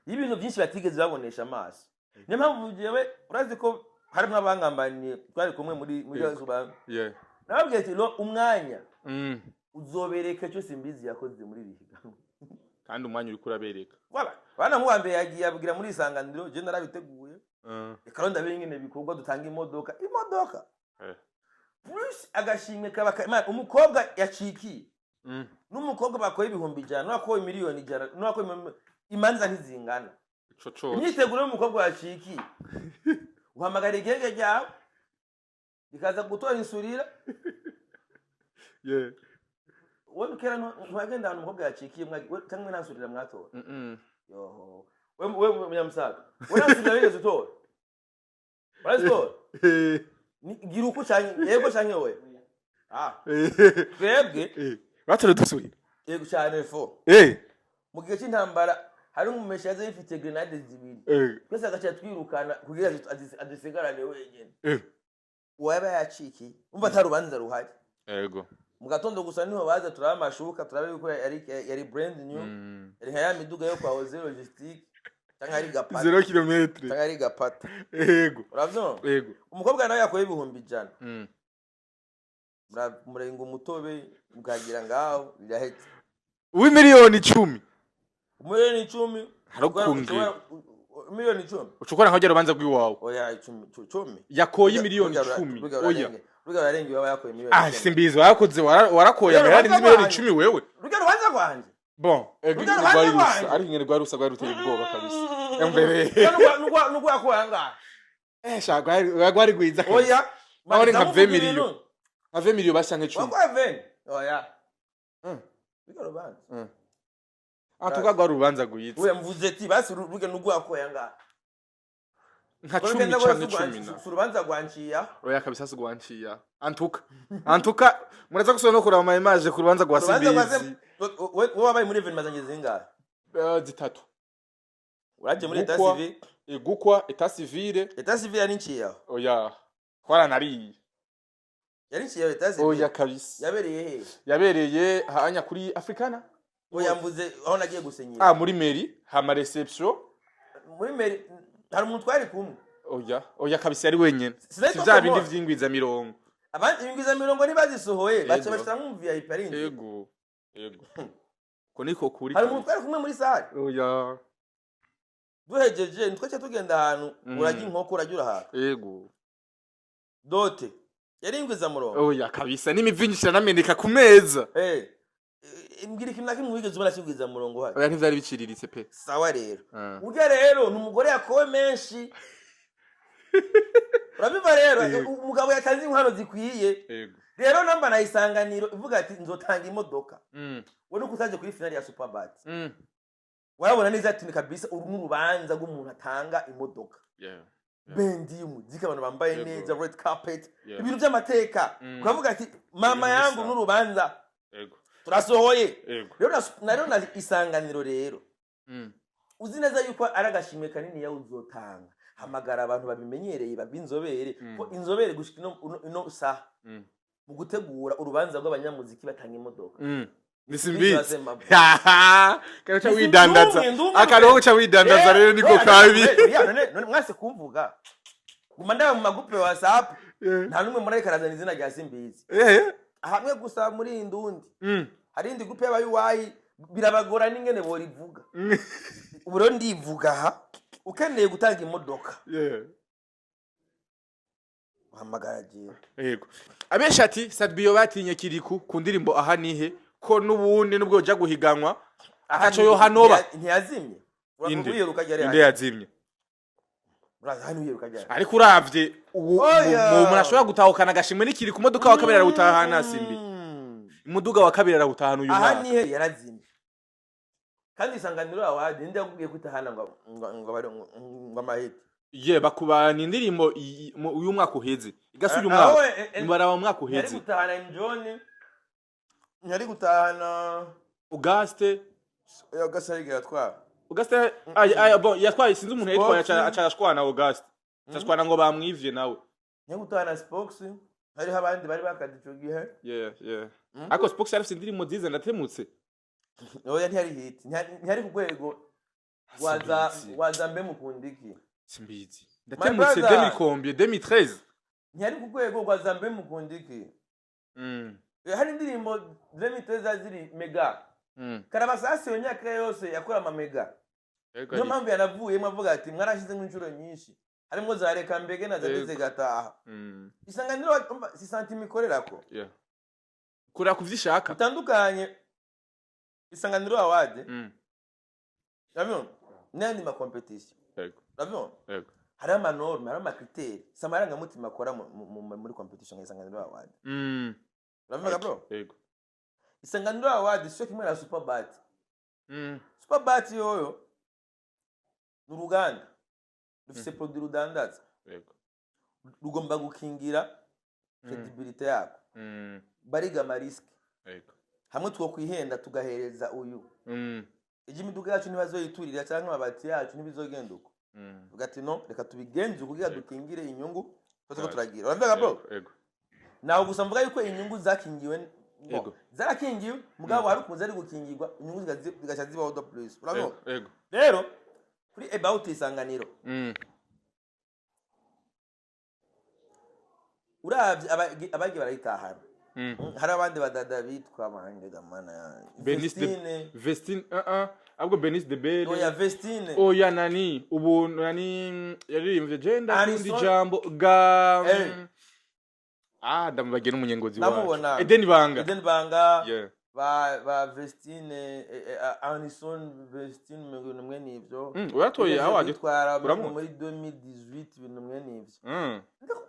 y'ibintu byinshi batigeze babonesha amaso. Niyo mpamvu jewe urazi ko harimo abangambaniye twari kumwe muri Super, nababwiye ati: "Lo, umwanya uzobereka icyo Simbizi yakoze muri iri higanwa." Kandi umwanya uriko urabereka. Voilà. Bana nk'uwa mbere yagiye abwira muri Isanganiro, je narabiteguye. Reka rero ndabe ingene bikorwa, dutanga imodoka plus agashimwe kaba man, umukobwa yacikiye n'umukobwa bakoye 100,000 n'uwakoye 100,000,000 n'uwakoye imanza ntizingana. Ico cose. Imyiteguro y'umukobwa yacikiye, uhamagara igenge ryawe. Rikaza gutora insurira. Wowe kera ntiwagenda ahantu umukobwa yacikiye cyangwa nta nsurira mwatora? Mm. Yoho, we munyamusaga, we nta nsurira wigeze utora? Urazitora? Gira uko canke yego canke we. Ah, twebwe Batora dusurira. Yego cyane fo. Mu gihe cy'intambara hari umumesha yaza yifitiye grenade zibiri. Twese agaca twirukana kugira azisigarane wenyine. Uwaba yacikiye, umva, atari urubanza ruhari. Mu gatondo gusa niho baza, turaba amashuka, turabe yuko yari brand new, yari nka ya miduga yo kwa Oze Logistique cyangwa ari gapata. 0 kilomètre. Cyangwa ari gapata. Uravyumva? Yego. Umukobwa nawe yakoye 100,000. Murenga umutobe mukagira ngaho birahetse. Uw'imiliyoni 10. 10 miliyoni. Harakungera. 10 miliyoni. Ucukora nka rubanza rw'iwawe. Oya, icumi, cumi. Yakoye miliyoni 10, oya. Ruga urarenga, iwaba yakoye miliyoni Ah, icumi. simbizi, warakoze, warakoye Ruga amahera arenze rubanza miliyoni rwanjye. icumi wewe. Ruga rubanza rwanje. Bon, Ruga rubanza rwari rusa rwanjye. ariko ingene rwari rusa rwari ruteye ubwoba kabisa mbere. Ruga nugwa yakoye angahe? Sha, rwari rwiza kabisa. Oya. Naho ni nka Ndamuvuga 20 miliyo. ibintu. Nka 20 miliyo bashya nk'icumi. Wakoye 20, oya. Ruga rubanza. Ah, tuka rwari urubanza rwiza. Oya, mvuze ati basi ruga nugwa yakoye angahe? Nka 10 canke 10 na. Si urubanza rwanciya. Oya kabisa, si rwanciya. Antuka, antuka muraza gusubira no kuraba ama image ku rubanza rwa Urubanza rwa Simbizi. Wowe wabaye muri événement zanjye zingahe? Zitatu. Uraje muri état Gukwa. civil. Gukwa, état civil. État civil yari nciye. Oya, twaranariye. Yari nciye état civil. Oya kabisa. Yabereye he? Yabereye hanya kuri Africana. Oya, mvuze aho nagiye gusenyera. Ah, muri mairie, hama réception. Muri mairie hari umuntu twari kumwe? Oya, oya kabisa, yari wenyene. Sinari Si vya bindi Tokomora. vy'ingwiza mirongo. Abandi ingwiza mirongo ntibazisohoye, baca bashira mu VIP ari inzu. Ego, ko niko kuri. Hari umuntu twari kumwe muri salle? Oya. Duhejeje ntitwace tugenda ahantu urajya inkoko, urajya urahaka. Dot yari ingwiza murongo. Oya kabisa, n'imivinyo iranameneka ku meza. Mbwira ikintu na kimwe wigeze ubona kingwiza murongo hari. Oya, ntivyari biciriritse pe. Sawa rero. Ah. Urya rero ni umugore yakowe menshi, urabiva rero. Umugabo yatanze inkwano zikwiye. Rero namba na Isanganiro ivuga ati nzotanga imodoka, we nuko utaje kuri finale ya Superbat, warabona neza ati ni kabisa uru ni urubanza rw'umuntu atanga imodoka. Band y'umuziki, abantu bambaye neza, red carpet, ibintu by'amateka. Ukavuga ati mama Ibintu yangu bisa. n'urubanza turasohoye. Rero rero na Isanganiro rero, uzi neza yuko ari agashimwe kanini yawe uzotanga, hamagara abantu babimenyereye, babinzobere, ko inzobere gushika ino saha mu gutegura urubanza rw'abanyamuziki batanga imodoka. Ni Simbizi. Simbizi. Kaca widandaza. Ndumwe, ndumwe. Akarongo uca widandaza rero niko kabi. None mwase kumvuga, guma ndaba mu ma groupe ya WhatsApp, nta n'umwe muri ariko arazana izina rya Simbizi. Hamwe gusa muri iyi ndundi hari indi groupe y'abayuwayi, birabagora n'ingene borivuga. Ubu rero ndivuga aha, ukeneye gutanga imodoka, uhamagara jewe. Yego, abenshi ati Sat-B batinye Kiriku ku ndirimbo Aha Nihe, ko n'ubundi nubwo yoja guhiganwa ataco yohanoba. Ntiyazimye. Inde? Uriyeruka ryari? Inde yazimye? Uraza hano, uyiruka ryari? Ariko uravye ubu Oya. umuntu ashobora gutahukana agashimwe n'ikiri ku modoka wa kabiri arawutahana, Simbi. Umuduga wa kabiri arawutahana uyu Aha mwaka. Nihe yarazimye. Kandi Isanganiro Award, ninde yakubwiye ko itahana ngo amahiti? Ye, bakubana indirimbo uyu mwaka uheze igasubira Aho, umwaka baraba mu mwaka ntiyari uheze. gutahana John, ntiyari gutahana. Auguste. Auguste ariko yatwara. Auguste, ay ay, bon, yatwaye, sinzi umuntu yitwaye. Spox. Aca arashwana Auguste, aca ngo bamwivye nawe. Ntiyari gutahana Spox, hariho abandi bari bakaze ico gihe. Yeah. Ariko Spox yarafise indirimbo nziza, ndatemutse. Oya, ntiyari hit, ntiyari ku rwego rwa Simbizi. Rwa Mbe Mukundiki. Simbizi, ndatemutse. Brother. 2000 combien, 2013? Ntiyari ku rwego rwa za Mbe Mukundiki. Hari indirimbo 2013 ziri mega. Karabasasi iyo myaka yose yakora ama mega. Niyo mpamvu yanavuyemo avuga ati mwarashyizemo inshuro nyinshi, harimo za Reka Mbege na za Ndeze Gataha. Isanganiro umva, si santima ikorerako. Yeah. Kurera kuvyishaka. Bitandukanye Isanganiro Award, urabibona, n'ayandi ma compétition. Urabibona? Yego. Hari ama normes, hari ama critères, si amarangamutima akora muri competition nka Isanganiro Award. Uravuga, bro? Yego. Isanganiro Award siyo kimwe na Superbat. Superbat yoyo ni uruganda rufise produit rudandaza, rugomba gukingira crédibilité yako. Bariga ama risques. Hamwe twokwihenda tugahereza uyu, ijya imiduga yacu ntibazoyiturira cyangwa amabati yacu, ntibizogenda uko. Tuvuga ati: "No, reka tubigenze kugira dukingire inyungu tuba turiko turagira." Uravuga, bro? Yego. Naho gusa mvuga yuko inyungu zakingiwe bo, zarakingiwe, mugabo hari ukuntu zari gukingirwa, inyungu zigaca zibaho de plus, urabona? Yego. Rero kuri about Isanganiro, uravye abagiye barayitahana, hari abandi badada bitwa bangega, mana yanjye. Benice de Vestine. Vestine, ahubwo Benice de Belle. Oya, Vestine. Oya, nani ubu, nani yaririmbye je ndakunda Harrison. ijambo ga Ah, ndamubagiye n'umunyengozi wacu. Ndamubona. Eden Banga. Eden Banga. Ba Vestine, Anison Vestine, ibintu mwe nivyo. Uratoye Bigeze aho waje. kwitwara Uramuzi? muri 2018, ibintu mwe nivyo.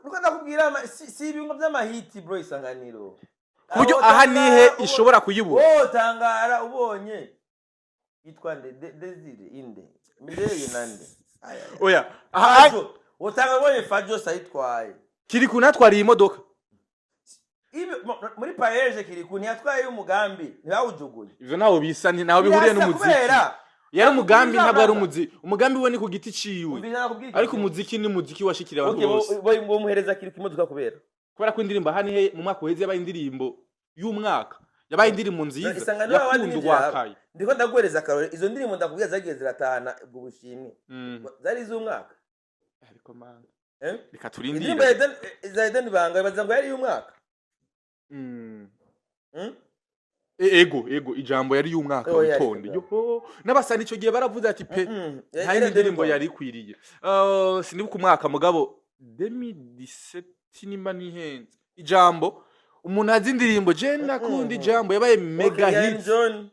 Niko ndakubwira, si ibintu by'amahiti, bro, Isanganiro. Ku buryo Aho aha tangara nihe ishobora kuyibura. Wowe tangara ubonye yitwa nde? Desire inde, Mireye nande? Ay, ay, ay. Oya, aha. Fajo, utanga ubonye Fajo sayitwaye. Kiri kunatwariye imodoka. Muri PAEEJ Kirikou ntiyatwaye umugambi, ntibawujugunye. Ivyo ntaho bisa, ntaho bihuriye Birasa n'umuziki. kubera Yari umugambi, Umviriza, ntabwo ari brother. umuziki. Umugambi we ni ku giti ciwe. Umviriza, nakubwiye Ariko ikintu. umuziki ni umuziki washikira abantu Okay, bose. Bomuhereza Kirikou imodoka kubera Kubera ko indirimbo aha nihe mu mwaka uheze yabaye indirimbo y'umwaka, yabaye indirimbo nziza Isanganiro Award yakundwa n'ivyo. kaye. Ndiko ndaguhereza akarore, izo ndirimbo ndakubwira zagiye ziratahana ubwo bushimwe zari iz'umwaka. Ariko man, Eh? reka Indirimbo ya turindire. Eden, za Eden Banga, baza ngo yari iy'umwaka. Ego, ijambo yari y'umwaka. Oh, yeah, witonde. yeah. Yoho, n'abasani ico gihe baravuze ati pe nta Yari yindi Eden ndirimbo Banga. yari ikwiriye. Sinibuka umwaka, mugabo 2017 nimba nihenze, ijambo umuntu azi indirimbo je ndakunda ijambo yabaye mega Okay, ya hit. John,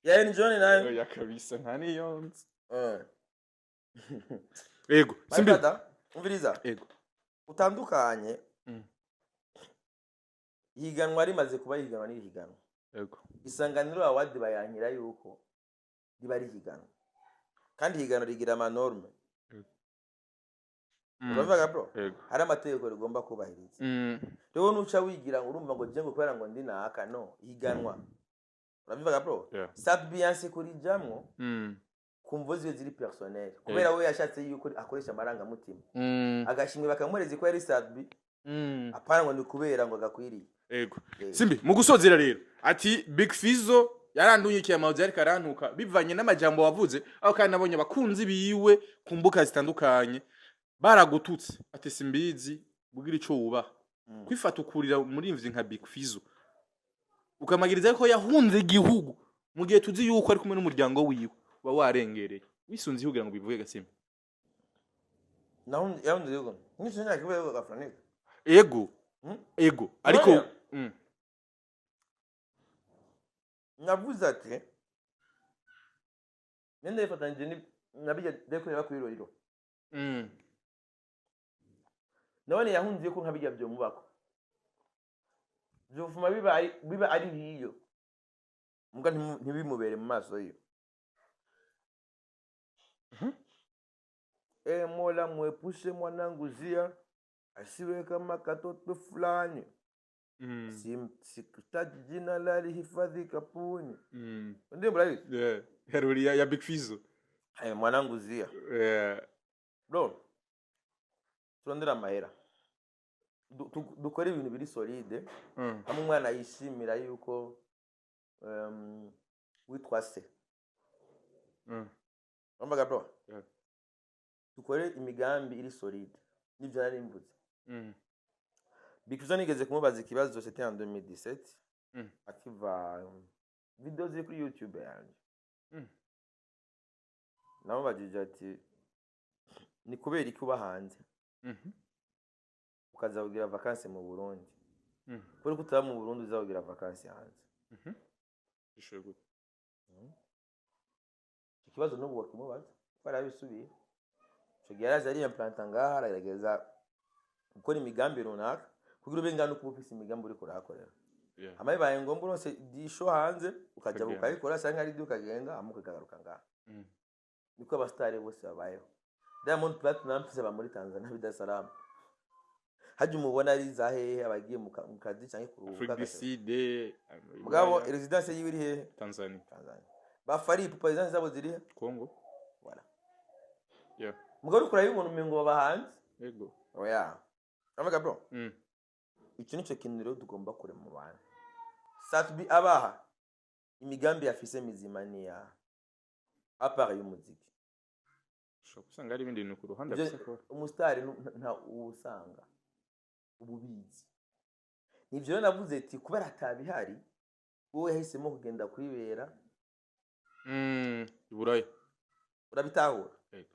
ya John nayo. Oya kabisa, nta niyo nzi. Ego. My Simbi. brother, umviriza. Ego. Utandukanye ihiganwa rimaze kuba ihiganwa n'irihiganwa. Isanganiro Award bayankira yuko riba rihiganwa, kandi ihiganwa rigira ama normes. Uravuga, bro? Ego. Hari amategeko rigomba kubahiriza. Rero nuca wigira ngo urumva ngo je ngo kubera ngo ndi naka, no ihiganwa, urabivuga, bro? Yeah. Sat-B yanse kurijamwo ku mvo ziwe ziri personnel, kubera we yashatse yuko akoresha amarangamutima, agashimwe bakamuhereza ko yari Sat-B, apana ngo ni kubera ngo agakwiriye. Ego. Eh. Simbi, mu gusozera rero, ati Big Fizzo yarandunyikiye amazi ariko arantuka bivanye n'amajambo wavuze, aho kandi nabonye abakunzi biwe ku mbuga zitandukanye baragututse, ati simbizi bugira ico wubaha. Kwifata ukurira umurimvyi nka Big Fizzo, ukamagiriza ko yahunze igihugu mu gihe tuzi yuko ari kumwe n'umuryango wiwe, uba warengereye wisunze kugira ngo bivuge gasimba. Naho yahunze igihugu nk'icyo myaka ibaye gafranika. Ego. Ego, ariko Oya. Navuze ati nenda yifatanyije nabijya dekorera kuri Roriro. None yahunze ko nkabijya byomubako byofuma biba ari hiyo mbwa ntibimubere mu maso yiyo. E Mola, mwepushe mwanangu Zia asiwe kama katoto fulani. Sikutaji jina la lihifadhi kapuni. Ndio murabizi. Yeah. Heruri ya Big Fizzo. Ayo mwanangu Zia. Bro, turondera amahera, dukore ibintu biri solide, hamwe umwana yishimira yuko witwa se. Wumvaga, bro? Yeah. Dukore imigambi iri solide, nibyo nari mvuze. Big Fizzo nigeze kumubaza ikibazo, c'était en 2017, akiva video ziri kuri YouTube yanjye. Namubajije ati: "Ni kubera iki uba hanze, ukaza kugira vacances mu Burundi? Kubera ko utaba mu Burundi uza kugira vacances hanze?" Bishoboye gute? Ikibazo n'ubu wakimubaza ko yarabisubiye. Ico gihe yaraje ariyimplanta ngaha, aragerageza gukora imigambi runaka kugira ube ngana uko uba ufise imigambi uriko urahakorera. Hama bibaye ngombwa uronse disho hanze ukaja Ukagenda. ukayikora, canke ari ukagenda, hama ukagaruka ngaha. Niko abasitari bose babayeho. Diamond Platnumz aba muri Tanzania, Dar es Salaam. Hajya umubona ari za hehe, abagiye mu kazi canke kuruhuka. Afrique du Sud. Mugabo Ulaya, résidence yiwe iri hehe? Tanzania. Tanzania. Ba Fally Ipupa résidence zabo ziri he? Congo. Voilà. Mugabo uriko urabibona umengo baba hanze. Oya, avuga bro. Icyo nicyo kintu rero tugomba kurema mu bantu. Sat-B abaha imigambi yafise mizima ni ya à part y'umuziki. Ushobora gusanga hari ibindi bintu ku ruhande afise akora. Umusitari nta usanga ububizi. Nivyo rero navuze ati kubera atabihari, wowe yahisemo kugenda kwibera Iburaya. Urabitahura? Yego.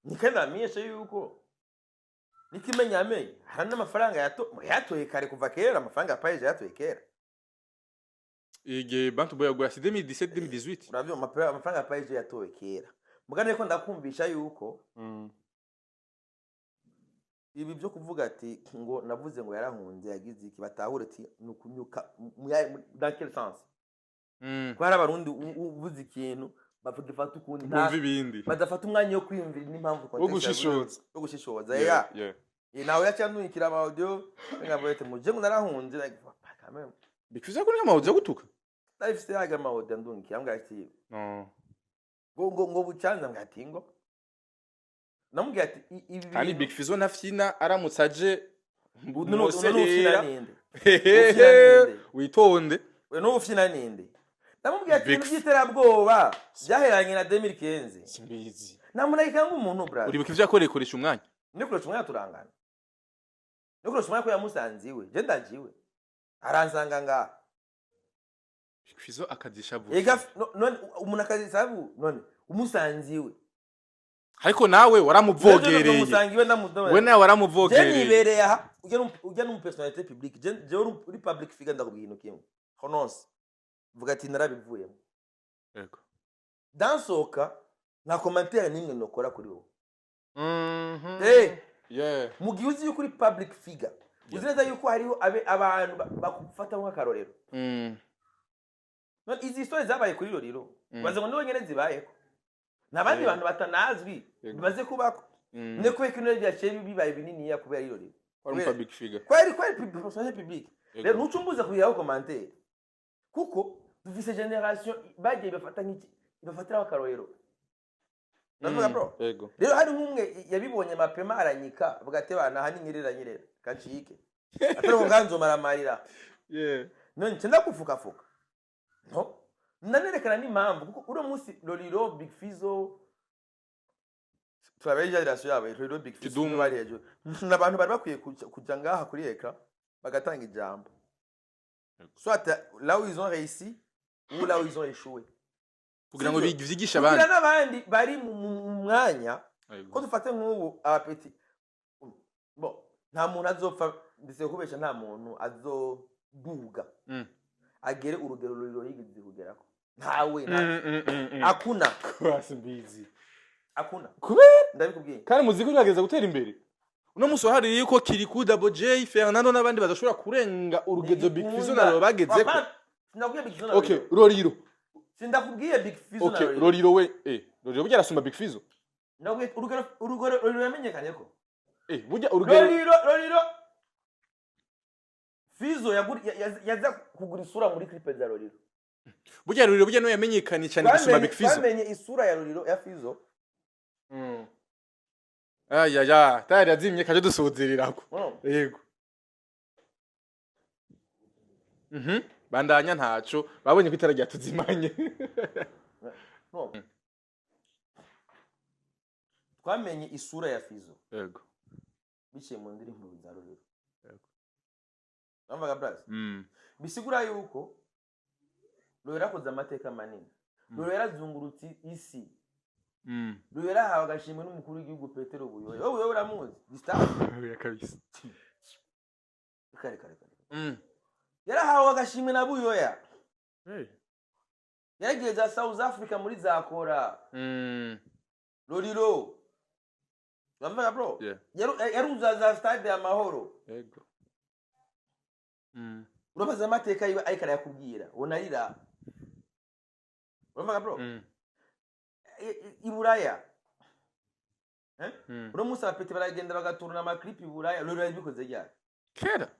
Niko namenyesha yuko nikimenyamenye hari n'amafaranga yatoye kare, kuva kera amafaranga ya PAEEJ yatoye kera. Igihe Bantu Boy yagura, si 2017, 2018? Uravyumva, amafaranga ya PAEEJ yatowe kera. Mugabo ariko ndakumvisha yuko ibi byo kuvuga ati ngo navuze ngo yarahunze, yagize iki, batahure ati ni ukunyuka dans quel sens? Ko hari Abarundi uvuze ikintu bagifata ukundi. Bumva ibindi. Badafata umwanya wo kwiyumvira n'impamvu Wo contexte yavuze. gushishoza. Wo gushishoza, yeah. Nawe yaciye andungikira ama audio ngavuga ati muje ngo narahunze, like, quand même. Bifuza ko ni ama audio gutuka. Ndabifise yaga ama audio andungikira, ambwira ati No. ngo bucanza, mbwira ati ngo namubwira ati ibi Kandi bintu Big Fizzo na Fina aramutse aje Uno ufina Moserera. ninde? Hehehe. Ninde? Witonde. We n'ufina ninde? Ndamubwira ati Big ibintu by'iterabwoba byaheranye na 2015. Simbizi. Nta muntu umuntu, brother. Uribuka ivyo yakoreye koresha umwanya? Ni kurusha umwanya turangana, ni kurusha umwanya ko yamusanze iwe, je ndaje iwe aransanga ngaha. Big Fizzo akazisha vuba. Ega none umuntu akazisabu none umusanze iwe. Ariko nawe waramuvogereye. Ndamusanga iwe ndamu We nawe Je waramuvogereye. nibereye aha, ujya n'umu personnalité publique, je uri public figure, ndakubwira ikintu kimwe, renonce, vuga ati narabivuyemo. Dansohoka, nta commentaire n'imwe nokora kuri wowe. Mu gihe uzi yuko uri public figure, uzi neza yuko hariho abantu bakufata nk'akarorero. None izi story zabaye kuri Roriro, baze ngo nibo nyene zibayeko, nta bandi bantu batanazwi bimaze kubako. Ne kubera ko ibintu byaciye bibaye bininiya kubera Roriro. Wari umu public figure. Kwari personnalité publique. Rero ntucumbuza kugiraho commentaire kuko dufise génération bagiye bafata nk'iki, bafatiraho akarorero. Ndavuga bro. Rero hari nk'umwe yabibonye mapema aranyika, avuga ati bana aha ni nyerera nyerera kancike atari ngo nganzomara amarira. None nce ndagufukafuka, no ndanerekana n'impamvu, kuko uno munsi Lolilo, Big Fizzo, turabe génération yabo, Lolilo, Big Fizzo Kidumu. bari hejuru, n'abantu bari bakwiye kuja ngaha kuri écran bagatanga ijambo, soit là où ils ont réussi ou là où ils ont échoué, Kugira ngo Sivyo? vyigishe Kugira abandi. N'abandi bari mu mwanya ko dufate nk'ubu abapeti, bon, nta muntu azopfa, ndetse kubesha, nta muntu azoduga agere urugero Lolilo yigeze kugerako, ntawe akuna. Simbizi. Akuna. Kubera? Ndabikubwiye. Kandi muziki urageza gutera imbere. Uno munsi wahariye yuko Kirikou, Double J, Fernando n'abandi badashobora kurenga urugezo Big Fizzo na Lolilo bagezeko. Papa, sindakubwiye Big Fizzo na Okay. Lolilo. Lolilo. Sindakubwiye Big Fizzo na Okay. Lolilo. Lolilo we, Lolilo burya arasumba Big Fizzo. Ndakubwiye urugero Lolilo yamenyekanye ko Burya urugero Lolilo Fizzo yaza kugura isura muri clip za Lolilo. Burya Lolilo burya niwe yamenyekanye cyane gusumba Big Fizzo. Twamenye isura ya Lolilo, ya Fizzo. Aya ya tayari yazimye, kaje dusuzirirako. Urumva? Yego. Bandanya, ntaco babonye ko itara ryatuzimanye. Urumva? Twamenye isura ya Fizzo biciye mu ndirimbo za Lolilo. Urumvaga, braza? Mm. Bisigura yuko Lolilo yarakoze amateka manini, Lolilo yarazungurutse isi, Lolilo yarahawe agashimwe n'umukuru w'igihugu Petero Buyoya. Wowe Buyoya uramuzi, Gustave? Oya kabisa. Kare kare kare. Yarahawe agashimwe na Buyoya. Yaragiye za South Africa muri za Kora. Lolilo. Uravuga, bro. Yeah. Yaruzuza za Stade Amahoro. Yego. Urabaza amateka yiwe, ariko arayakubwira ubona arira. Uravuga, bro. I Buraya. Eh? Uno munsi abapeti baragenda bagaturuna ama clip i Buraya. Rero yabikoze ryari? Kera.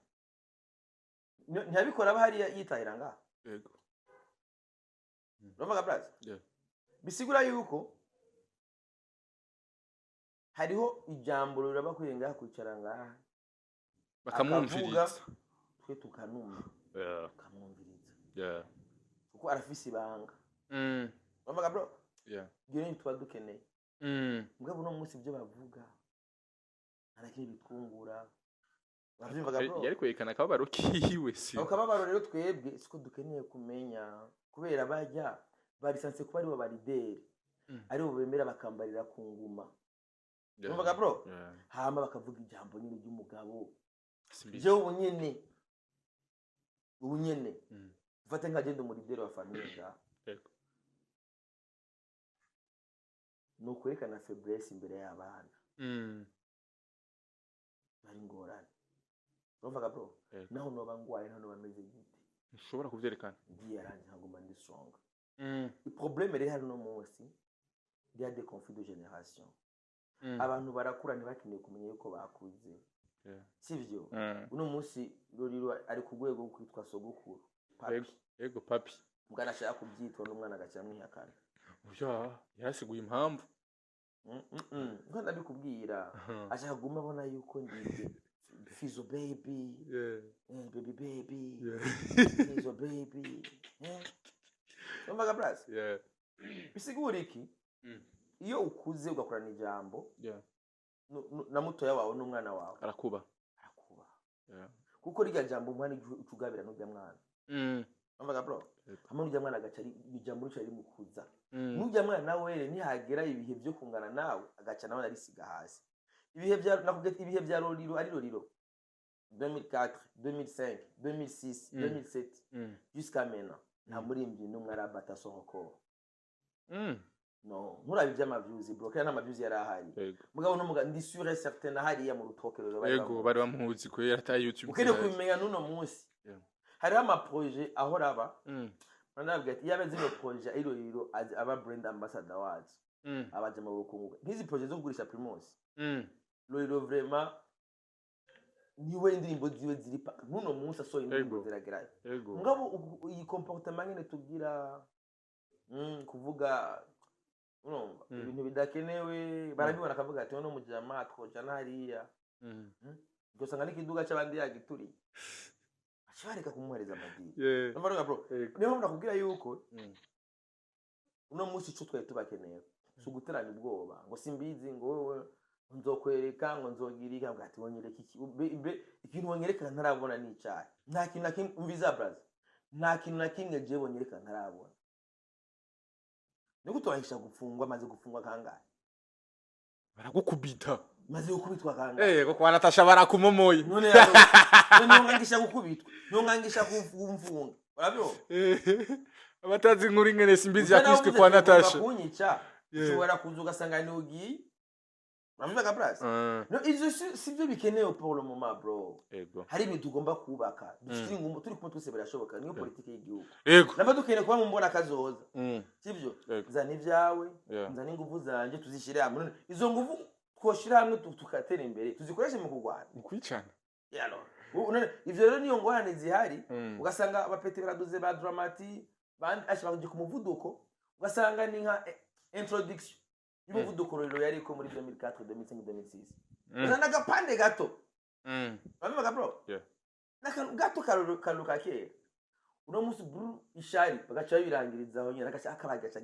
Ntiyabikora aba hariya yitahira ngaha. Uravuga, braza. Yeah. Bisigura yuko hariho ijambo riraba kwiye ngaha, kwicara ngaha, bakamwumviriza, twe tukanuma, tukamwumviriza, kuko arafise ibanga. Uravuga, bro. Ibyo ni tuba dukeneye. Mugabo uno munsi ibyo bavuga nta na kimwe bitwungura. Uravyumvaga, bro? Yari kwerekana akababaro kiwe, si? Ako kababaro rero twebwe siko dukeneye kumenya, kubera bajya barisanse kuba aribo ba leader, aribo bemera bakambarira ku nguma. Urumvaga, bro? Yeah. Hama bakavuga ijambo nyine ry'umugabo. Simbizi. Jewe ubu nyene ufate nka genda umu leader wa famille ngaha, ni ukwerekana faiblesse imbere y'abana, bari ingorane. Urumvaga, bro? Yego. Naho noba ngwaye, naho noba meze gute, Ntushobora kuvyerekana. Ngiye aranje nkaguma ndi strong. Problème rero hari uno munsi, il y a des conflits de génération. Abantu barakura, ntibakeneye kumenya yuko bakuze. Sivyo? Uno munsi Roriro ari ku rwego rwo kwitwa sogokuru, papi. Yego, papi. Mbwana ashaka kubyitwa n'umwana agaca amwihakana. Oya, yarasiguye impamvu. Nko ndabikubwira, ashaka kuguma abona yuko ndibye Fizo baby, baby baby, Fizo baby, eh. Umvaga, bras? Yeah. Bisigura iki? Iyo ukuze ugakorana ijambo na mutoya wawe n'umwana wawe, arakuba. Arakuba, kuko rirya jambo umwana uca ugabira n'urya mwana. Umvaga, bro? Yego. Hamwe n'urya mwana agaca iryo jambo rica rimukuza. N'urya mwana were nihagera ibihe byo kungana nawe, agaca nawe arisiga hasi. Ibihe bya, nakubwiye ibihe bya Roriro, ari Roriro 2004, 2005, 2006, 2007, jusqu'à maintenant nta murimbyi n'umwe arabata son record. No nturabe iby'ama views, bro, kandi nta ma views yari ahari. Mugabo n'umuga ndi sûr et certain na hariya mu rutoke rero bari bamuzi. Bari bamuzi kubera ata YouTube Ukeneye zihari. kubimenya n'uno munsi, hariho ama projets ahora aba, ndababwira ati iyo zino projets ari Roriro aba brand ambassador wazo, abaje mu bukungu nk'izi projets zo kugurisha Primus. Roriro vraiment niwe indirimbo ziwe ziri pa n'uno munsi asohoye indirimbo ziragerayo. Mugabo iyi comportement nyene tugira, kuvuga, urumva, ibintu bidakenewe, barabibona akavuga ati no mujama twoja na hariya, ugasanga n'ikiduga c'abandi yagituriye, aca bareka kumuhereza amadini. Urumva, bro? Yego. Niyo mpamvu nakubwira yuko uno munsi ico twari tubakeneye si uguterana ubwoba ngo simbizi, ngo wowe nzokwereka, ngo nzogira iki, ngo ati wonyereka iki? Ikintu wonyereka ntarabona ni icahe? Nta kintu na kimwe. Umviza, braza, nta kintu na kimwe jewe wonyereka ntarabona. Niko tubahisha gufungwa, maze gufungwa kangahe? Baragukubita. Maze gukubitwa kangahe? Ko kwa Natasha barakumomoye. None nongangisha gukubitwa, nongangisha kumfunga, urabyumva? Abatazi inkuru ingene Simbizi Usa nawe yakwiswe uvuze kwa ati ugomba Natasha. kunyica, ushobora kuza ugasanga ni ugiye. Uravyumva, braza? No, ivyo si byo bikenewe pour le moment, bro. Hari ibintu tugomba kubaka dufite ingumu, turi kumwe twese birashoboka. Niyo politiki y'igihugu. Namba dukeneye kuba mu mbona kazoza, sivyo? Yego. Zana ibyawe, nzana ingufu zanje, tuzishyire hamwe. None izo ngufu twoshira hamwe tugatera imbere, tuzikoreshe mu kurwana? Mu kwicana. Yeah, no. None ivyo rero niyo ngorane zihari. Ugasanga abapeti baraduze ba Dramati bandi asha baje ku muvuduko, ugasanga ni nka introduction y'umuvuduko rero yariko muri 2004, 2005, 2006. Ugasanga agapande gato. Urabivuga, bro? Yeah. N'akantu gato karuru ka kera, uno munsi bru ishari bagaca babirangiriza aho nyine, agaca akabagaca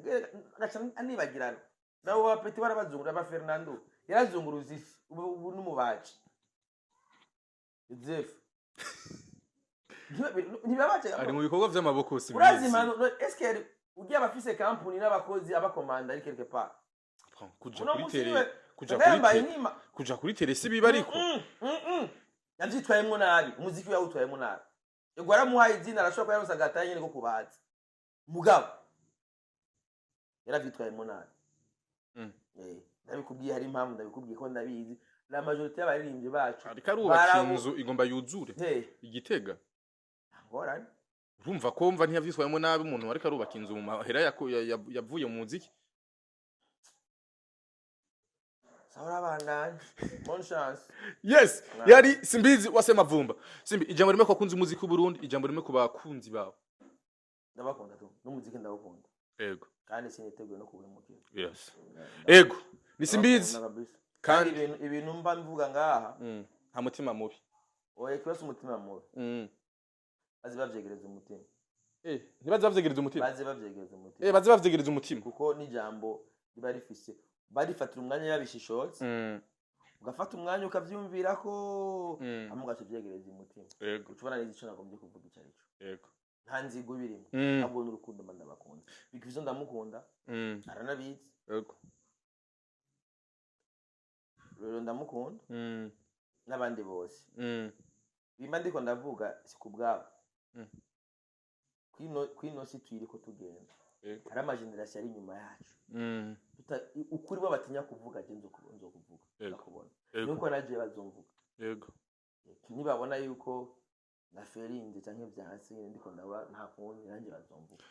agaca anibagirana. Nabo bapeti barabazungura, ba Fernando yarazunguruza isi, ubu n'umubaji Joseph ntibabace. Ari mu bikorwa vy'amaboko, Simbizi. Urazi impano eske yari ugiye abafise kampuni n'abakozi abakomanda ari quelque part. Bon, kuja Uno kuri munsi télé niwe kuja usanga kuri yambaye télé nk'ima kuja kuri télé si biba, ariko Yavyitwayemwo nabi, umuziki we yawutwayemwo nabi. Ego, yaramuhaye izina, arashobora kuba yaronse agataye nyene ko kubaza, mugabo yaravyitwayemwo nabi. Ndabikubwiye, hari impamvu ndabikubwiye ko ndabizi. La majorité y'abaririmbyi bacu Ariko arubaka inzu igomba yuzure. Hey, Igitega. Ngorane. Urumva ko mva ntiyavyitwayemo nabi umuntu ariko arubaka inzu mu mahera yavuye mu muziki. Sawa, urabandanya, bonne chance. Yes, yari Simbizi wase Mavumba. Simbi, ijambo rimwe ku bakunzi umuziki w'Uburundi, ijambo rimwe ku bakunzi bawe. Ndabakunda tu, n'umuziki ndawukunda. Kandi siniteguye no kuwuhemukira. Yes, ego, ni Simbizi. Ndabakunda kabisa. Kandi Kandi ibintu mba mvuga ngaha, nta mutima mubi. Oya, ikibazo umutima mubi, baze bavyegereza umutima. Eh, ntibaze bavyegereza umutima. Baze bavyegereza umutima. Eh, baze bavyegereza umutima. Kuko n'ijambo riba rifise, barifatira umwanya yabishishotse, ugafata umwanya ukavyumvirako, hama ugaca uvyegereza umutima, uca ubona neza ico nagombye kuvuga ico arico. Nta nzigo birimo, ahubwo n'urukundo mba ndabakunda. Big Fizzo ndamukunda, aranabizi. Rero ndamukunda n'abandi bose. Bimba ndiko ndavuga si ku bwabo. Kwino si tuyiriko tugenda, hari ama génération ari inyuma yacu. Ukuri bo batinya kuvuga, je nzokuvuga, ndakubona. Nuko naje bazomvuga. Nibabona yuko naferinze canke vyanse nyene ndiko ndaba, nta kundi, nanjye bazomvuga.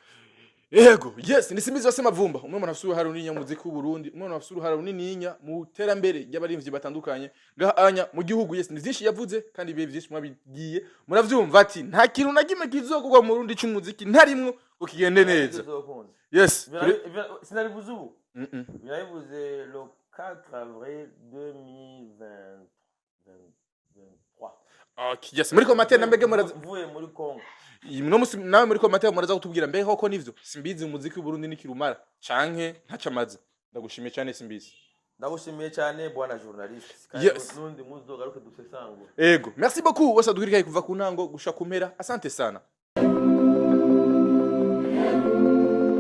Yego, yes, ni Simbizi wase Mavumba, umwe mu bantu afise uruhare runini mu muziki w'Uburundi, umwe mu bantu afise uruhare runininya mu terambere ry'abarimvyi batandukanye ngaha anya mu gihugu. Yes, ni vyinshi yavuze kandi ibihe vyinshi mwabigiye muravyumva, ati nta kintu na kimwe kizokorwa mu Burundi c'umuziki ntarimwo ngo kigende neza. Bizokunda. Yes. Sinabivuze ubu. Binabivuze le 4 avril 2023. Okay, yes, muri commentaire nambege muraza Mvuye muri Congo. Uno musi nawe muri commentaire muraza kutubwira mbega koko nivyo Simbizi umuziki w'Uburundi ni kirumara canke ntacamaze. Ndagushimiye cyane, Simbizi. Ndagushimiye cyane, bwana journaliste. Kandi n'undi muzogaruke dusesangura. Ego, merci beaucoup wese adukurikiranye kuva ku ntango gushika ku mpera. Asante sana.